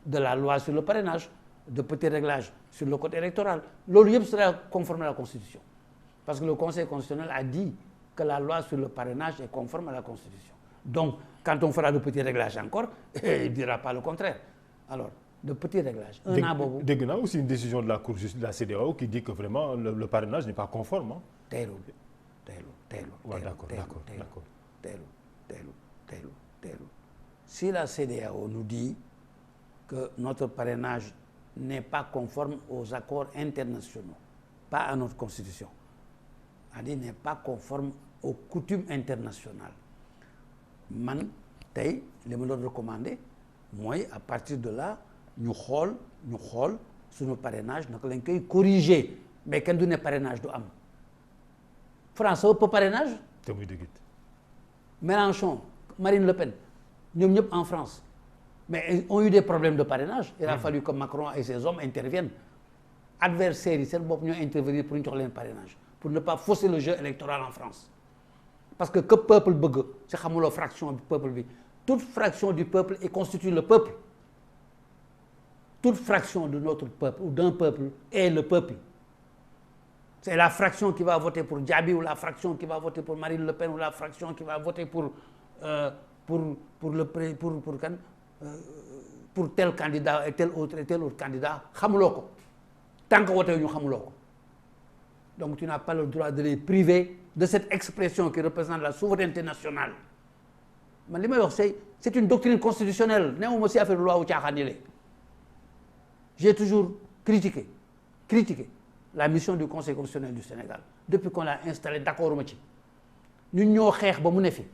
de la loi sur le parrainage de petits réglages sur le code électoral loolu yëpp sera conforme à la constitution parce que le conseil constitutionnel a dit que la loi sur le parrainage est conforme à la constitution donc quand on fera de petits réglages encore il dira pas le contraire alors de petits réglages un an boobu dégg naa aussi une décision de la Cour de la CEDEAO qui dit que vraiment le parrainage n'est pas conforme teelu waaw d'accord si la CEDEAO nous dit que notre parrainage n'est pas conforme aux accords internationaux pas à notre constitution c'est-à-dire n'est pas conforme aux coutumes internationales man tey li ma doon recommander mooy à partir de là ñu xool suñu parrainage naka lañ koy corriger mais kenn du ne parrainage du am France ëpp parrainage. te muy dëgg it. Mélenchon Marine Le Pen ñoom ñëpp en France mais ils ont eu des problèmes de parrainage. il a fallu que Macron et ses hommes interviennent adversaires yi seen bopp ñoo intervenir pour ñu jox leen parrainage pour ne pas fausser le jeu électoral en France parce que peuple bëgg si xamuloo fraction du peuple bi toute fraction du peuple et constitue le peuple toute fraction de notre peuple ou d'un peuple est le peuple. C'est la fraction qui va voter pour Diaby ou la fraction qui va voter pour Marine Le Pen ou la fraction qui va voter pour pour tel candidat et tel autre candidat xamuloo ko tant que wote ñu xamuloo ko donc tu n'as pas le droit de les priver de cette expression qui représente la souveraineté nationale man li may wax c'est une doctrine constitutionnelle newuma si affaire loi wu caaxaan yi j'ai toujours critiqué la mission du Conseil constitutionnel du Sénégal depuis qu'on l'a installé d'accord ma ci ñun ñoo xeex ba mu ne fi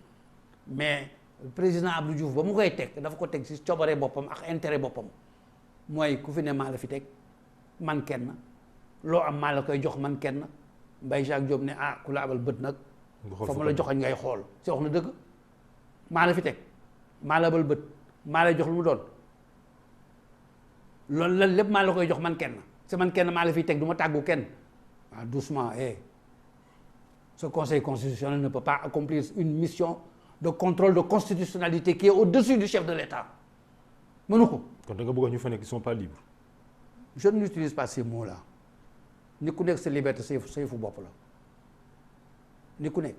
mais président Abdou Diouf ba mu koy teg dafa ko teg ci coobare boppam ak intérêt boppam mooy ku fi ne maa la fi teg man kenn loo am maa la koy jox man kenn Mbaye Jacques Diop ne ku la abal bët nag fa ma la joxañ ngay xool si wax na dëgg maa la fi teg maa la abal bët maa lay jox lu mu doon loolu la lépp maa la koy jox man kenn si man kenn maa la fiy teg du ma tàggu kenn doucement ce conseil constitutionnel ne peut pas accomplir une mission de contrôle de constitutionnalité qui est au-dessus du chef de l'État mënu ko. kon da nga bëgg ñu fa nekk ils sont pas libres. je n'utilise pas ces mots-là ni ku nekk sa liberté sa yëfu bopp la ni ku nekk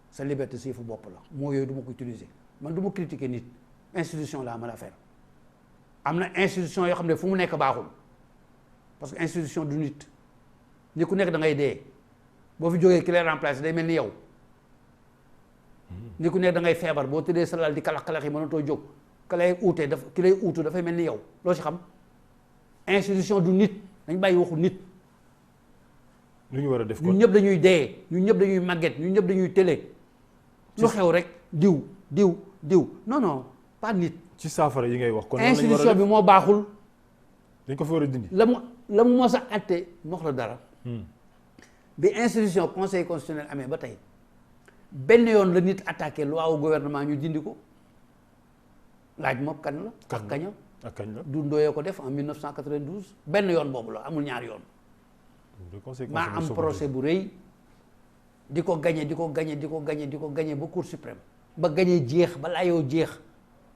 sa liberté sa yëfu bopp la moo yooyu du ma ko utiliser man du ma critiquer nit institution la mën a faire am na institution yoo xam ne fu mu nekk baaxul parce que institution du nit ni ku nekk da ngay dee boo fi jógee ki lay remplacer day mel ni yow ni ku nekk da ngay feebar boo tëddee sa lal di kalax-kalax yi mënatoo jóg ki lay uutu dafay mel ni yow loo ci xam institution du nit dañ bàyyi waxu nit. lu ñu war a def kon ñun ñëpp dañuy dee ñun ñëpp dañuy màgget ñun ñëpp dañuy télé. lu xew rek diw non pas nit. ci saafara yi ngay wax kon institution bi moo baaxul. dañ ko fa war a dindi. la mu mos a àtte wax la dara. bi institution conseil constitutionnel amee ba tey benn yoon la nit attaqué loi au gouvernement ñu dindi ko laaj moom kan la. ak kaña. ak kañ la du ndooyee ko def en 1992 benn yoon boobu la amul ñaari yoon. maa am procès bu rëy di ko gagné ba cour suprême ba gagné jeex ba laayoo jeex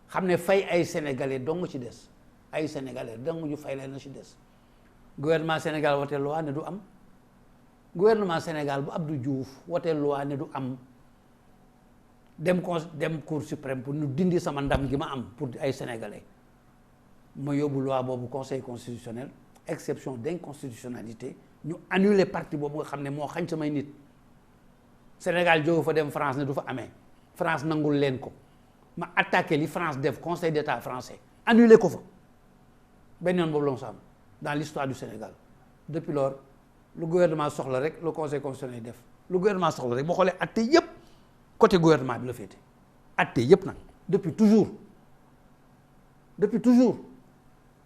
xam ne fay ay sénégalais dong ci des ay sénégalais dong ñu fay leen na ci des gouvernement Sénégal wote loi ne du am gouvernement Sénégal bu Abdou Diouf wote loi ne du am dem cour suprême pour ñu dindi sama ndam gi ma am pour ay sénégalais ma yóbbu loi boobu conseil constitutionnel exception d'inconstitutionnalité ñu annuler partie boobu nga xam ne moo xañ samay nit Sénégal jóge fa dem France ne du fa amee France nangul leen ko ma attaqué li France def conseil d'état français annuler ko fa benn yoon boobu la mu sa am dans l'histoire du Sénégal depuis lors lu gouvernement soxla rek le conseil constitutionnel def lu gouvernement soxla rek boo xoolee atte yëpp côté gouvernement bi la féete atte yëpp nag depuis toujours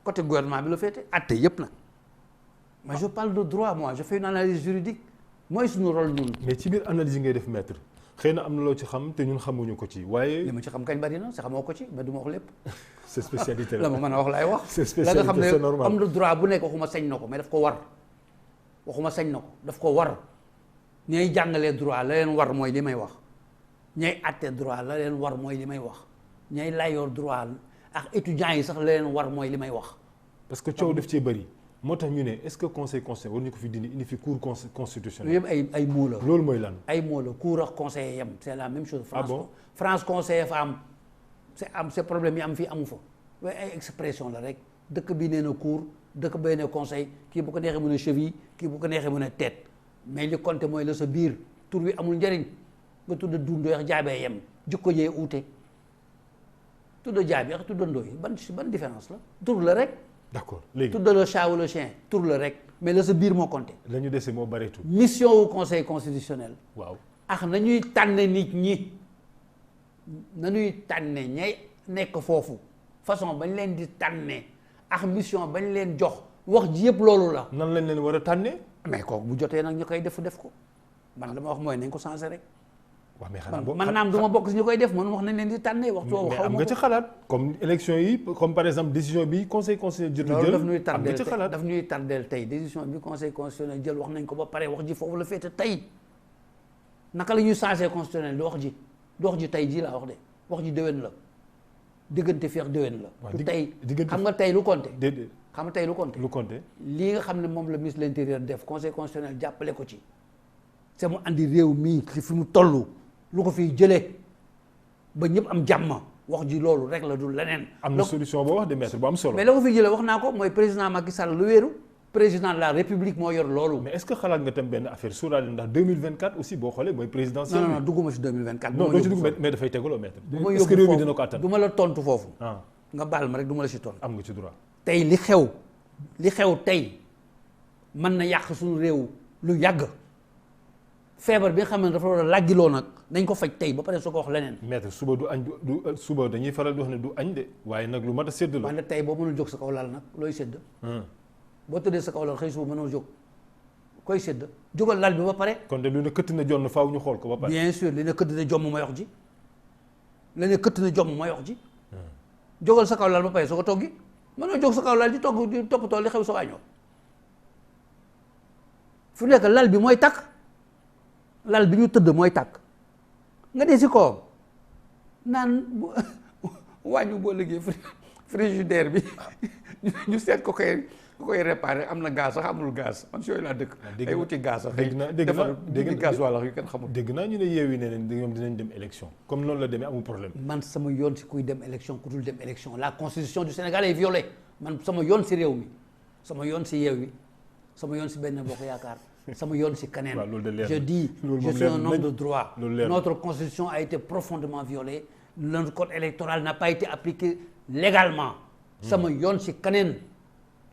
côté gouvernement bi la féete atte yëpp nag mais je parle de droit moi je fais une analyse juridique mooy suñu rôle ñun. mais ci biir analyse yi ngay def maître xëy na am na loo ci xam te ñun xamuñu ko ci waaye. li ma ci xam kañ bari na sa xamoo ko ci mais du ma wax lépp. c'est spécialité la ma mën a wax laay wax. c'est spécialité c'est normal la nga xam ne am na droit bu nekk waxuma sañ na ko mais daf ko war waxuma sañ na ko daf ko war ñay jàngalee droit la leen war mooy li may wax ñay àtte droit la leen war mooy li may wax ñay layoor droit ak étudiants yi sax la leen war mooy li may wax. parce que coow def cee bëri moo tax ñu ne est-ce que conseil constitutionnel war ñu ko fi dindi indi fi cour constitutionnel. yëpp ay mots la. loolu mooy lan. ay mots la cour ak conseiller yam c'est la même chose. France bon France conseiller fa am c'est problème yi am fii amu fa. waaye ay expression la rek dëkk bi nee na cour dëkk bay ne conseil kii bu ko neexee mu ne cheville kii bu ko neexee mu ne tête mais li compte mooy la sa biir tur wi amul njëriñ nga tudd dundoo ak jaabee yem jikko jee uute tudd jaabi ak tudd ndooy ban différence la tur la rek. d'accord léegi tudd le chat ou le chien tur la rek mais la sa biir moo compté. la ñu dese moo bareetul. mission wu conseil constitutionnel. waaw ak nañuy tànn nit ñi nañuy tànne ñay nekk foofu façon bañ leen di tànnee ak mission bañ leen jox wax ji yëpp loolu la. nan lañ leen war a tànnee. mais kooku bu jotee nag ñu koy def ko man dama wax mooy nañ ko changé rek. waaw mais xanaa boobu man naam du ma bokk si ñu koy def man wax nañ leen di tànnee waxtu woowu xaw ma am nga ci xalaat comme élection yi comme par exemple décision bi conseil constitutionnel jot loolu am nga ci xalaat daf ñuy tardeel tey décision bi conseil constitutionnel jël wax nañ ko ba pare wax ji foofu la féete tey naka la ñuy changé constitutionnel du wax ji tey jii laa wax de wax ji déwén la diggante fii ak déwén la. du tey xam nga tey lu compté. déedéet xam nga tey lu compté. lu compté lii nga xam ne moom la ministre de l'intérieur def conseil constitutionnel jàppale ko ci c'est mu andi réew mii ci fi mu toll lu ko fiy jëlee ba ñëpp am jàmm wax ji loolu rek la du leneen. am na solution boo wax de maître bu am solo. mais la ko fi jëlee wax naa ko mooy président Macky Sall lu wéeru président de la République moo yor loolu. mais est-ce que xalaat nga tam benn affaire sóoraale ndax 2024 aussi boo xoolee mooy présidentiel. non dugguma si 2024. non doo ci dugg mais dafay tegaloo maître. est-ce que réew mi dina ko attan du ma la tontu foofu. nga baal ma rek du ma la si tontu. am nga ci droit. tey li xew tey mën na yàq suñu réew lu yàgg feebar bi nga xam ne dafa war a làggiloo nag dañ ko faj tey ba pare soo ko wax leneen. maître suba du añ du suba dañuy faral di wax ne du añ de waaye nag lu mat a sédd la. wante tey boo mënul jóg sa kaw lal nag looy sédd. boo tëddee sa kaw lal xëy suba mënoo jóg koy sédd jógal lal bi ba pare. kon de lu ne këtt na jonn faaw ñu xool ko ba pare. bien sûr li ne këtt na jomm mooy wax ji li ne këtt na jomm mooy wax ji. jógal sa kaw lal ba pare soo ko toggi mënoo jóg sa kaw lal di togg di toppatoo li xew sa waañoo fu nekk lal bi mooy takk lal bi ñu tëdd mooy takk nga dee si kawam naan wàññi boo liggéey frigidaire bi ñu seet ko koy réparé am na gaz sax amul gaz man si yooyu laa dëkk. ay wuti gaz sax. dégg naa gaz wala yu kenn xamul. dégg naa ñu ne Yewwi ne ñoom dinañ dem élection comme noonu la demee amul problème. man sama yoon si kuy dem élection ku dul dem élection la constitution du Sénégal est violée man sama yoon si réew mi sama yoon si Yewwi sama yoon si Benno Bokk Yaakaar sama yoon si keneen. je dis je suis un homme de droit. Notre constitution a été profondément violée. Notre code électoral n'a pas été appliqué légalement. sama yoon si keneen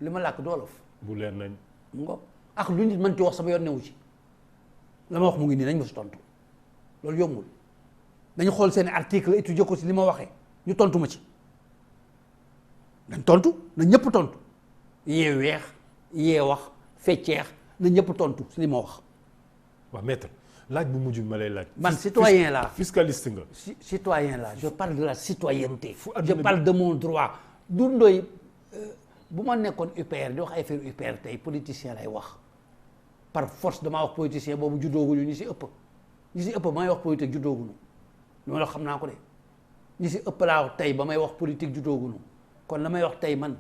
li ma làkk doolof. bu leer nañ. ngo ak lu nit mën ci wax sama yoon newu ci la ma wax mu ngi nii nañ ma si tontu loolu yombul dañu xool seen article étudier ko si li ma waxee ñu tontu ma ci dañ tontu na ñëpp tontu yee weex yee wax fecceex na ñëpp tontu si li ma wax. waaw maître laaj bu mujj ma lay laaj. man citoyen la fiscaliste nga. citoyen la je parle de la citoyenneté. je parle de mon droit. du ndoy bu ma nekkoon UPR di wax ay affaire UPR tey politicien lay wax par force damaa wax politicien boobu juddooguñu ñi si ëpp ba may wax politique juddooguñu lu ma la xam naa ko de ñi si ëpp laa wax tey ba may wax politique juddooguñu kon la may wax tey man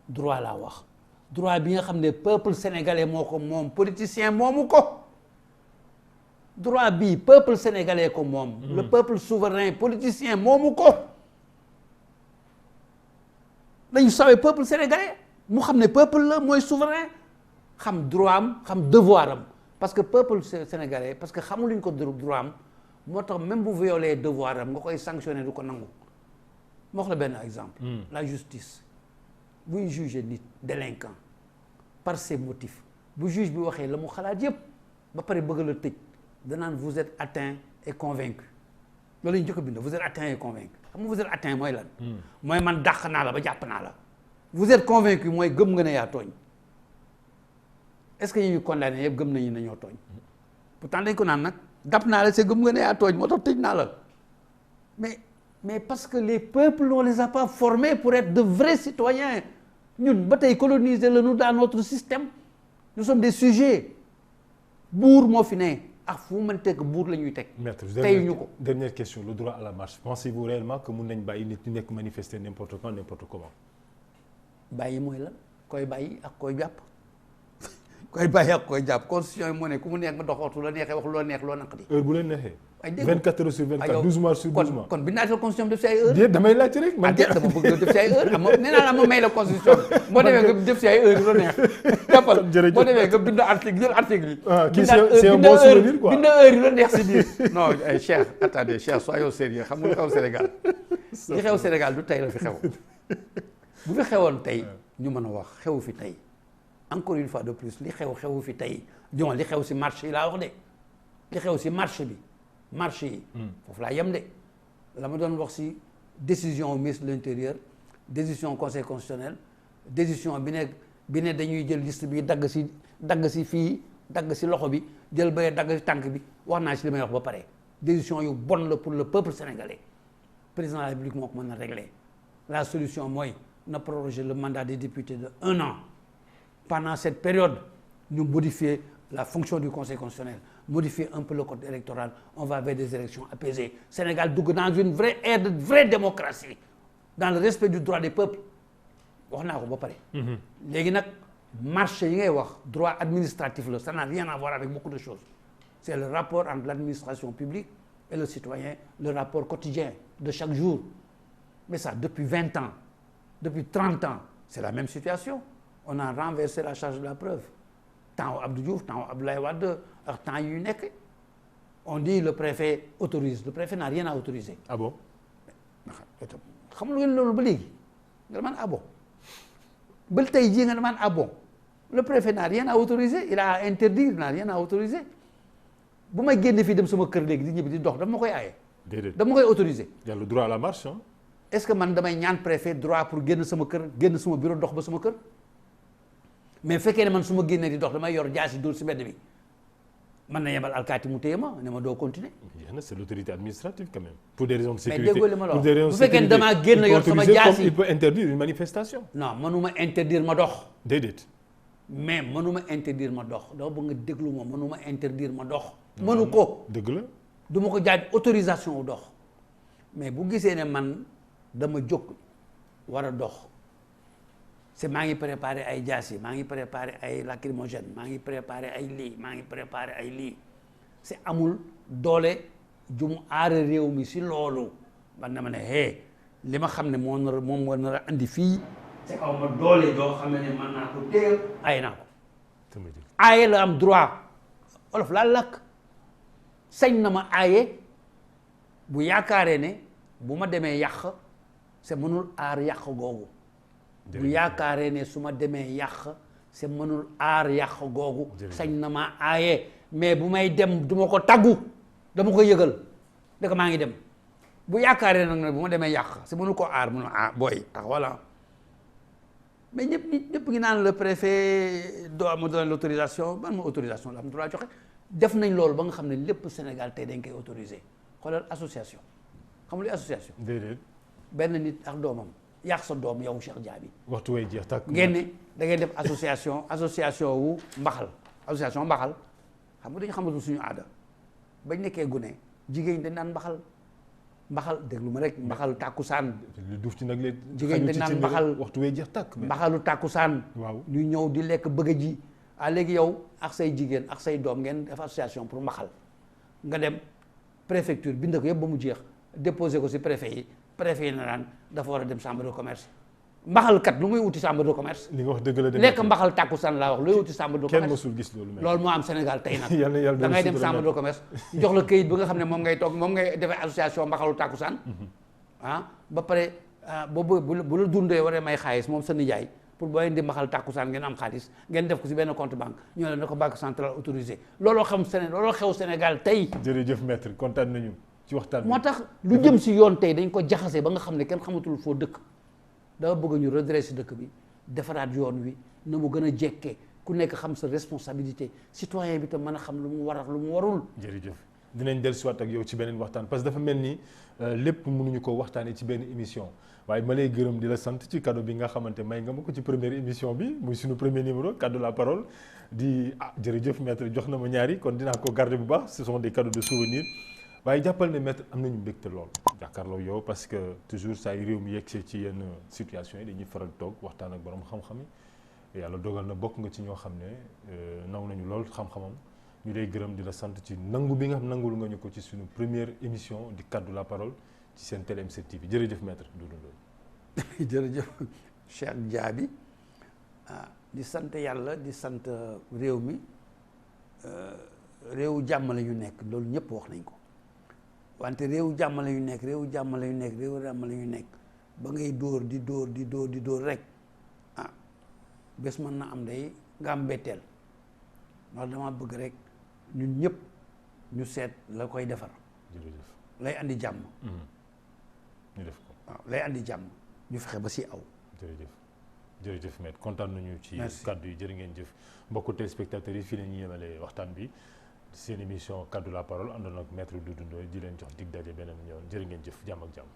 droit laa wax droit bi nga xam ne peuple sénégalais moo ko moom politicien moomu ko droit bii peuple sénégalais ko moom. le peuple souverain politicien moomu ko. dañu sawee peuple sénégalais mu xam ne peuple la mooy souverain xam droit am xam devoir am parce que peuple sénégalais parce que xamuluñ ko droit am moo tax même bu violer devoir am nga koy sanctionner du ko nangu moo wax la benn exemple. La justice buy juger nit délinquant par ses motifs bu juge bi waxee la mu xalaat yëpp ba pare bëgg la tëj danaan vous êtes atteint et convaincu loolu la ñu njëkk a bind vous êtes atteint et convaincu xam nga vous êtes atteint mooy lan. mooy man dàq naa la ba jàpp naa la. vous êtes convaincu mooy gëm nga ne yaa tooñ est-ce que ñu condamné yëpp gëm nañu ne ñoo tooñ pourtant dañ ko naan nag dàpp naa la c'est gëm nga ne yaa tooñ moo tax tëj naa la mais parce que les peuples on les a pas formés pour être de vrais citoyens ñun ba tey coloniser la ñu dans notre système nous sommes des sujets buur moo fi ne. fu mu mën teg buur la ñuy teg. maître teyuñu ko dernière question le droit à la marche pensez-vous réellement que mun nañ bàyyi nit ñi nekk manifester n'importe quand n'importe comment. bàyyi mooy lan koy bàyyi ak koy jàpp koy bàyyi ak koy jàpp constitution yi moo ne ku mu neex nga dox waxtu la neexee wax loo neex loo naqari. heure bu leen neexee. ay dégg 24 heures sur 24 12 mois sur 12 mois. kon bindaatal constitution def si ay heure. déet damay laajte rek. man dama bëgg def si ay heure nee naa la ma may la constitution bi. boo demee nga def si ay heure yu la neex. jàppal boo demee nga bind article jël article yi. kii c'est un bon souvenir quoi bind heure yu la neex si biir. non ay Cheikh attendez Cheikh soyons sérieux xam nga lu xew Sénégal. li xew Sénégal du tey la fi xew. bu fi xewoon tey ñu mën a wax xewu fi tey encore une fois de plus li xewu fi tey jon li xew si marché yi laa wax de li xew si marché yi foofu laa yem de la ma doon wax si décision ministre de l'intérieur décision conseil constitutionnel décision bi ne dañuy jël liste bi dagg si fii dagg si loxo bi jël ba dagg si tànk bi wax naa si li may wax ba pare décision yu bon la pour le peuple sénégalais président de la République moo ko mën a régler la solution mooy na proroger le mandat des députés de 1 an pendant cette période ñu modifier la fonction du conseil constitutionnel modifier un peu le code électoral on va vers des élections apaisées Sénégal dugg dans une vraie ère de vraie démocratie dans le respect du droit des peuples wax naa ko ba pare léegi nag marché yi ngay wax droit administratif la ça n'a rien à voir avec beaucoup de choses c'est le rapport entre l'administration publique et le citoyen le rapport quotidien de chaque jour. Mais ça, depuis 20 ans, depuis 30 ans, c'est la même situation. On a renversé la charge de la preuve. Temps Abdou Diouf, temps Abdoulaye Wade, ak temps yu nekk. On dit le préfet autorise. Le préfet n'a rien à autoriser. Ah bon? Xam nga loolu ba léegi nga demaan ah bon ba tey jii nga demaan ah bon le préfet n'a rien à autoriser, il a interdit, il n'a rien à autoriser. bu may génne fii dem sama kër léegi di ñibbi di dox dama ma koy aaye. déedéet dama koy autoriser. y a le droit à la marche hein. Est-ce que man damay ñaan préfet droit pour génn sama kër génn sama bureau dox ba sama kër mais fekkee ne man su ma génnee di dox damay yor jaasi dóor si mbedd bi man na yebal alkaati mu téye ma ne ma doo continuer. C'est l'autorité administrative quand même. Pour des raisons de sécurité. Mais déggoo li ma la wax. Pour des raisons de bu fekkee ne damaa génn yor sama jaasi il peut interdire une manifestation. non mënuma interdire ma dox. déedéet. mais mënuma interdire ma dox dama bëgg nga déglu ma mënuma interdire ma dox. mënu ko dëgg la. du ma ko jaay autorisation wu dox mais bu gisee ne man dama jóg war a dox c'est maa ngi préparé ay jaasi maa ngi préparé ay lacrymogène maa ngi préparé ay lii maa ngi préparé ay lii c'est amul doole ju mu aare réew mi si loolu man dama ne hé li ma xam ne moom moo nar a andi fii c'est aw ma doole doo xam ne mën naa ko téye aaye naa ko aaye la am droit olof laa lakk sañ na ma aaye bu yaakaaree ne bu ma demee yàq c'est mënul aar yàq googu bu yaakaaree ne su ma demee yàq c'est mënul aar yàq googu sañ na ma aaye mais bu may dem du ma ko taggu dama ko yëgal dëgg maa ngi dem bu yaakaaree nag ne bu ma demee yàq c'est mënul ko aar mënul booy tax voilà mais ñëpp ngi naan le préfet doit me donner l'autorisation ban ma autorisation la am droit joxe def nañ loolu ba nga xam ne lépp Sénégal tey dañ koy autoriser xoolal association xam nga luy association. déedéet. benn nit ak doomam yàq sa doom yow Cheikh Diaby. waxtu way jeex tàkk. ngeen ne da ngay def association wu mbaxal association mbaxal xam nga dañu xamatul suñu aada bañ nekkee gune jigéen dañ naan mbaxal déglu ma rek mbaxal tàkkusaan. lu duuf ci nag leen. jigéen dañ naan mbaxal waxtu way jeex tàkk. mbaxalu tàkkusaan. waaw ñu ñëw di lekk bëgg ji. léegi yow ak say jigéen ak say doom ngeen def association pour mbaxal nga dem préfecture bind ko yëpp ba mu jeex déposer ko ci préfet yi na naan dafa war a dem chambre de commerce mbaxal kat lu muy wuti chambre de commerce. li nga wax dëgg la de. lekk mbaxal tàkkusaan laa wax looy wuti chambre de commerce. kenn mësul gis loolu. loolu moo am Sénégal tey nag. yàlla da ngay dem chambre de commerce jox la këyit bi nga xam ne moom ngay toog moom ngay defee association mbaxalu tàkkusaan ba pare bu la dundee waree may xaalis moom sa nijaay. pour boo indi mbaxal tàkkusaan ngeen am xaalis ngeen def ko ci benn compte banque ñoo leen na ko banque centrale autorisé looloo xew Sénégal tey. jërëjëf maître kontaan nañu ci waxtaan bi. moo tax lu jëm ci yoon tey dañ ko jaxase ba nga xam ne kenn xamatul foo dëkk dama bëgg ñu redresser dëkk bi defaraat yoon wi na mu gën a jekkee ku nekk xam sa responsabilité citoyen bi tam mën a xam lu mu war ak lu mu warul. jërëjëf dinañ dellusiwaat ak yow ci beneen waxtaan parce que dafa mel ni lépp mënuñu ko waxtaanee ci benn émission. waaye ma lay gërëm di la sant ci cadeau bi nga xamante may nga ma ko ci première émission bi muy suñu premier numéro cadeau la parole di jërëjëf maître jox na ma ñaari kon dinaa ko garder bu baax ce sont des cadeaux de souvenir waaye jàppal ne maître am nañu mbégte lool jàkkaarloo yow parce que toujours saa yu réew mi yegsee ci yenn situation yi dañuy faral toog waxtaan ak borom xam-xam yi yàlla dogal na bokk nga ci ñoo xam ne naw nañu lool xam-xamam ñu lay gërëm di la sant ci nangu bi nga xam nangul nga ñu ko ci suñu première émission di cadeau la parole ci seen télé M7 TV jërëjëf maître Doudou Ndoye. jërëjëf Cheikh Diaby di sant yàlla di sant réew mi réewu jàmm la ñu nekk loolu ñëpp wax nañ ko wante réewu jàmm la ñu nekk réewu jàmm la ñu nekk réewu jàmm la ñu nekk ba ngay dóor di dóor rek bés mën na am day nga am betteel loolu dama bëgg rek ñun ñëpp ñu seet la koy defar. jërëjëf lay andi jàmm. ñu def ko waaw lay andi jàmm ñu fexe ba si aw. jërëjëf maître kontaan nañu ci kaddu yi jërë ngeen jëf mbokku téléspectateurs yi fii la ñuy yemale waxtaan bi seen émission kaddu la parole àndoon ak maître Doudou Ndoye di leen jox dig daje beneen yoon jërë ngeen jëf jàmm ak jàmm.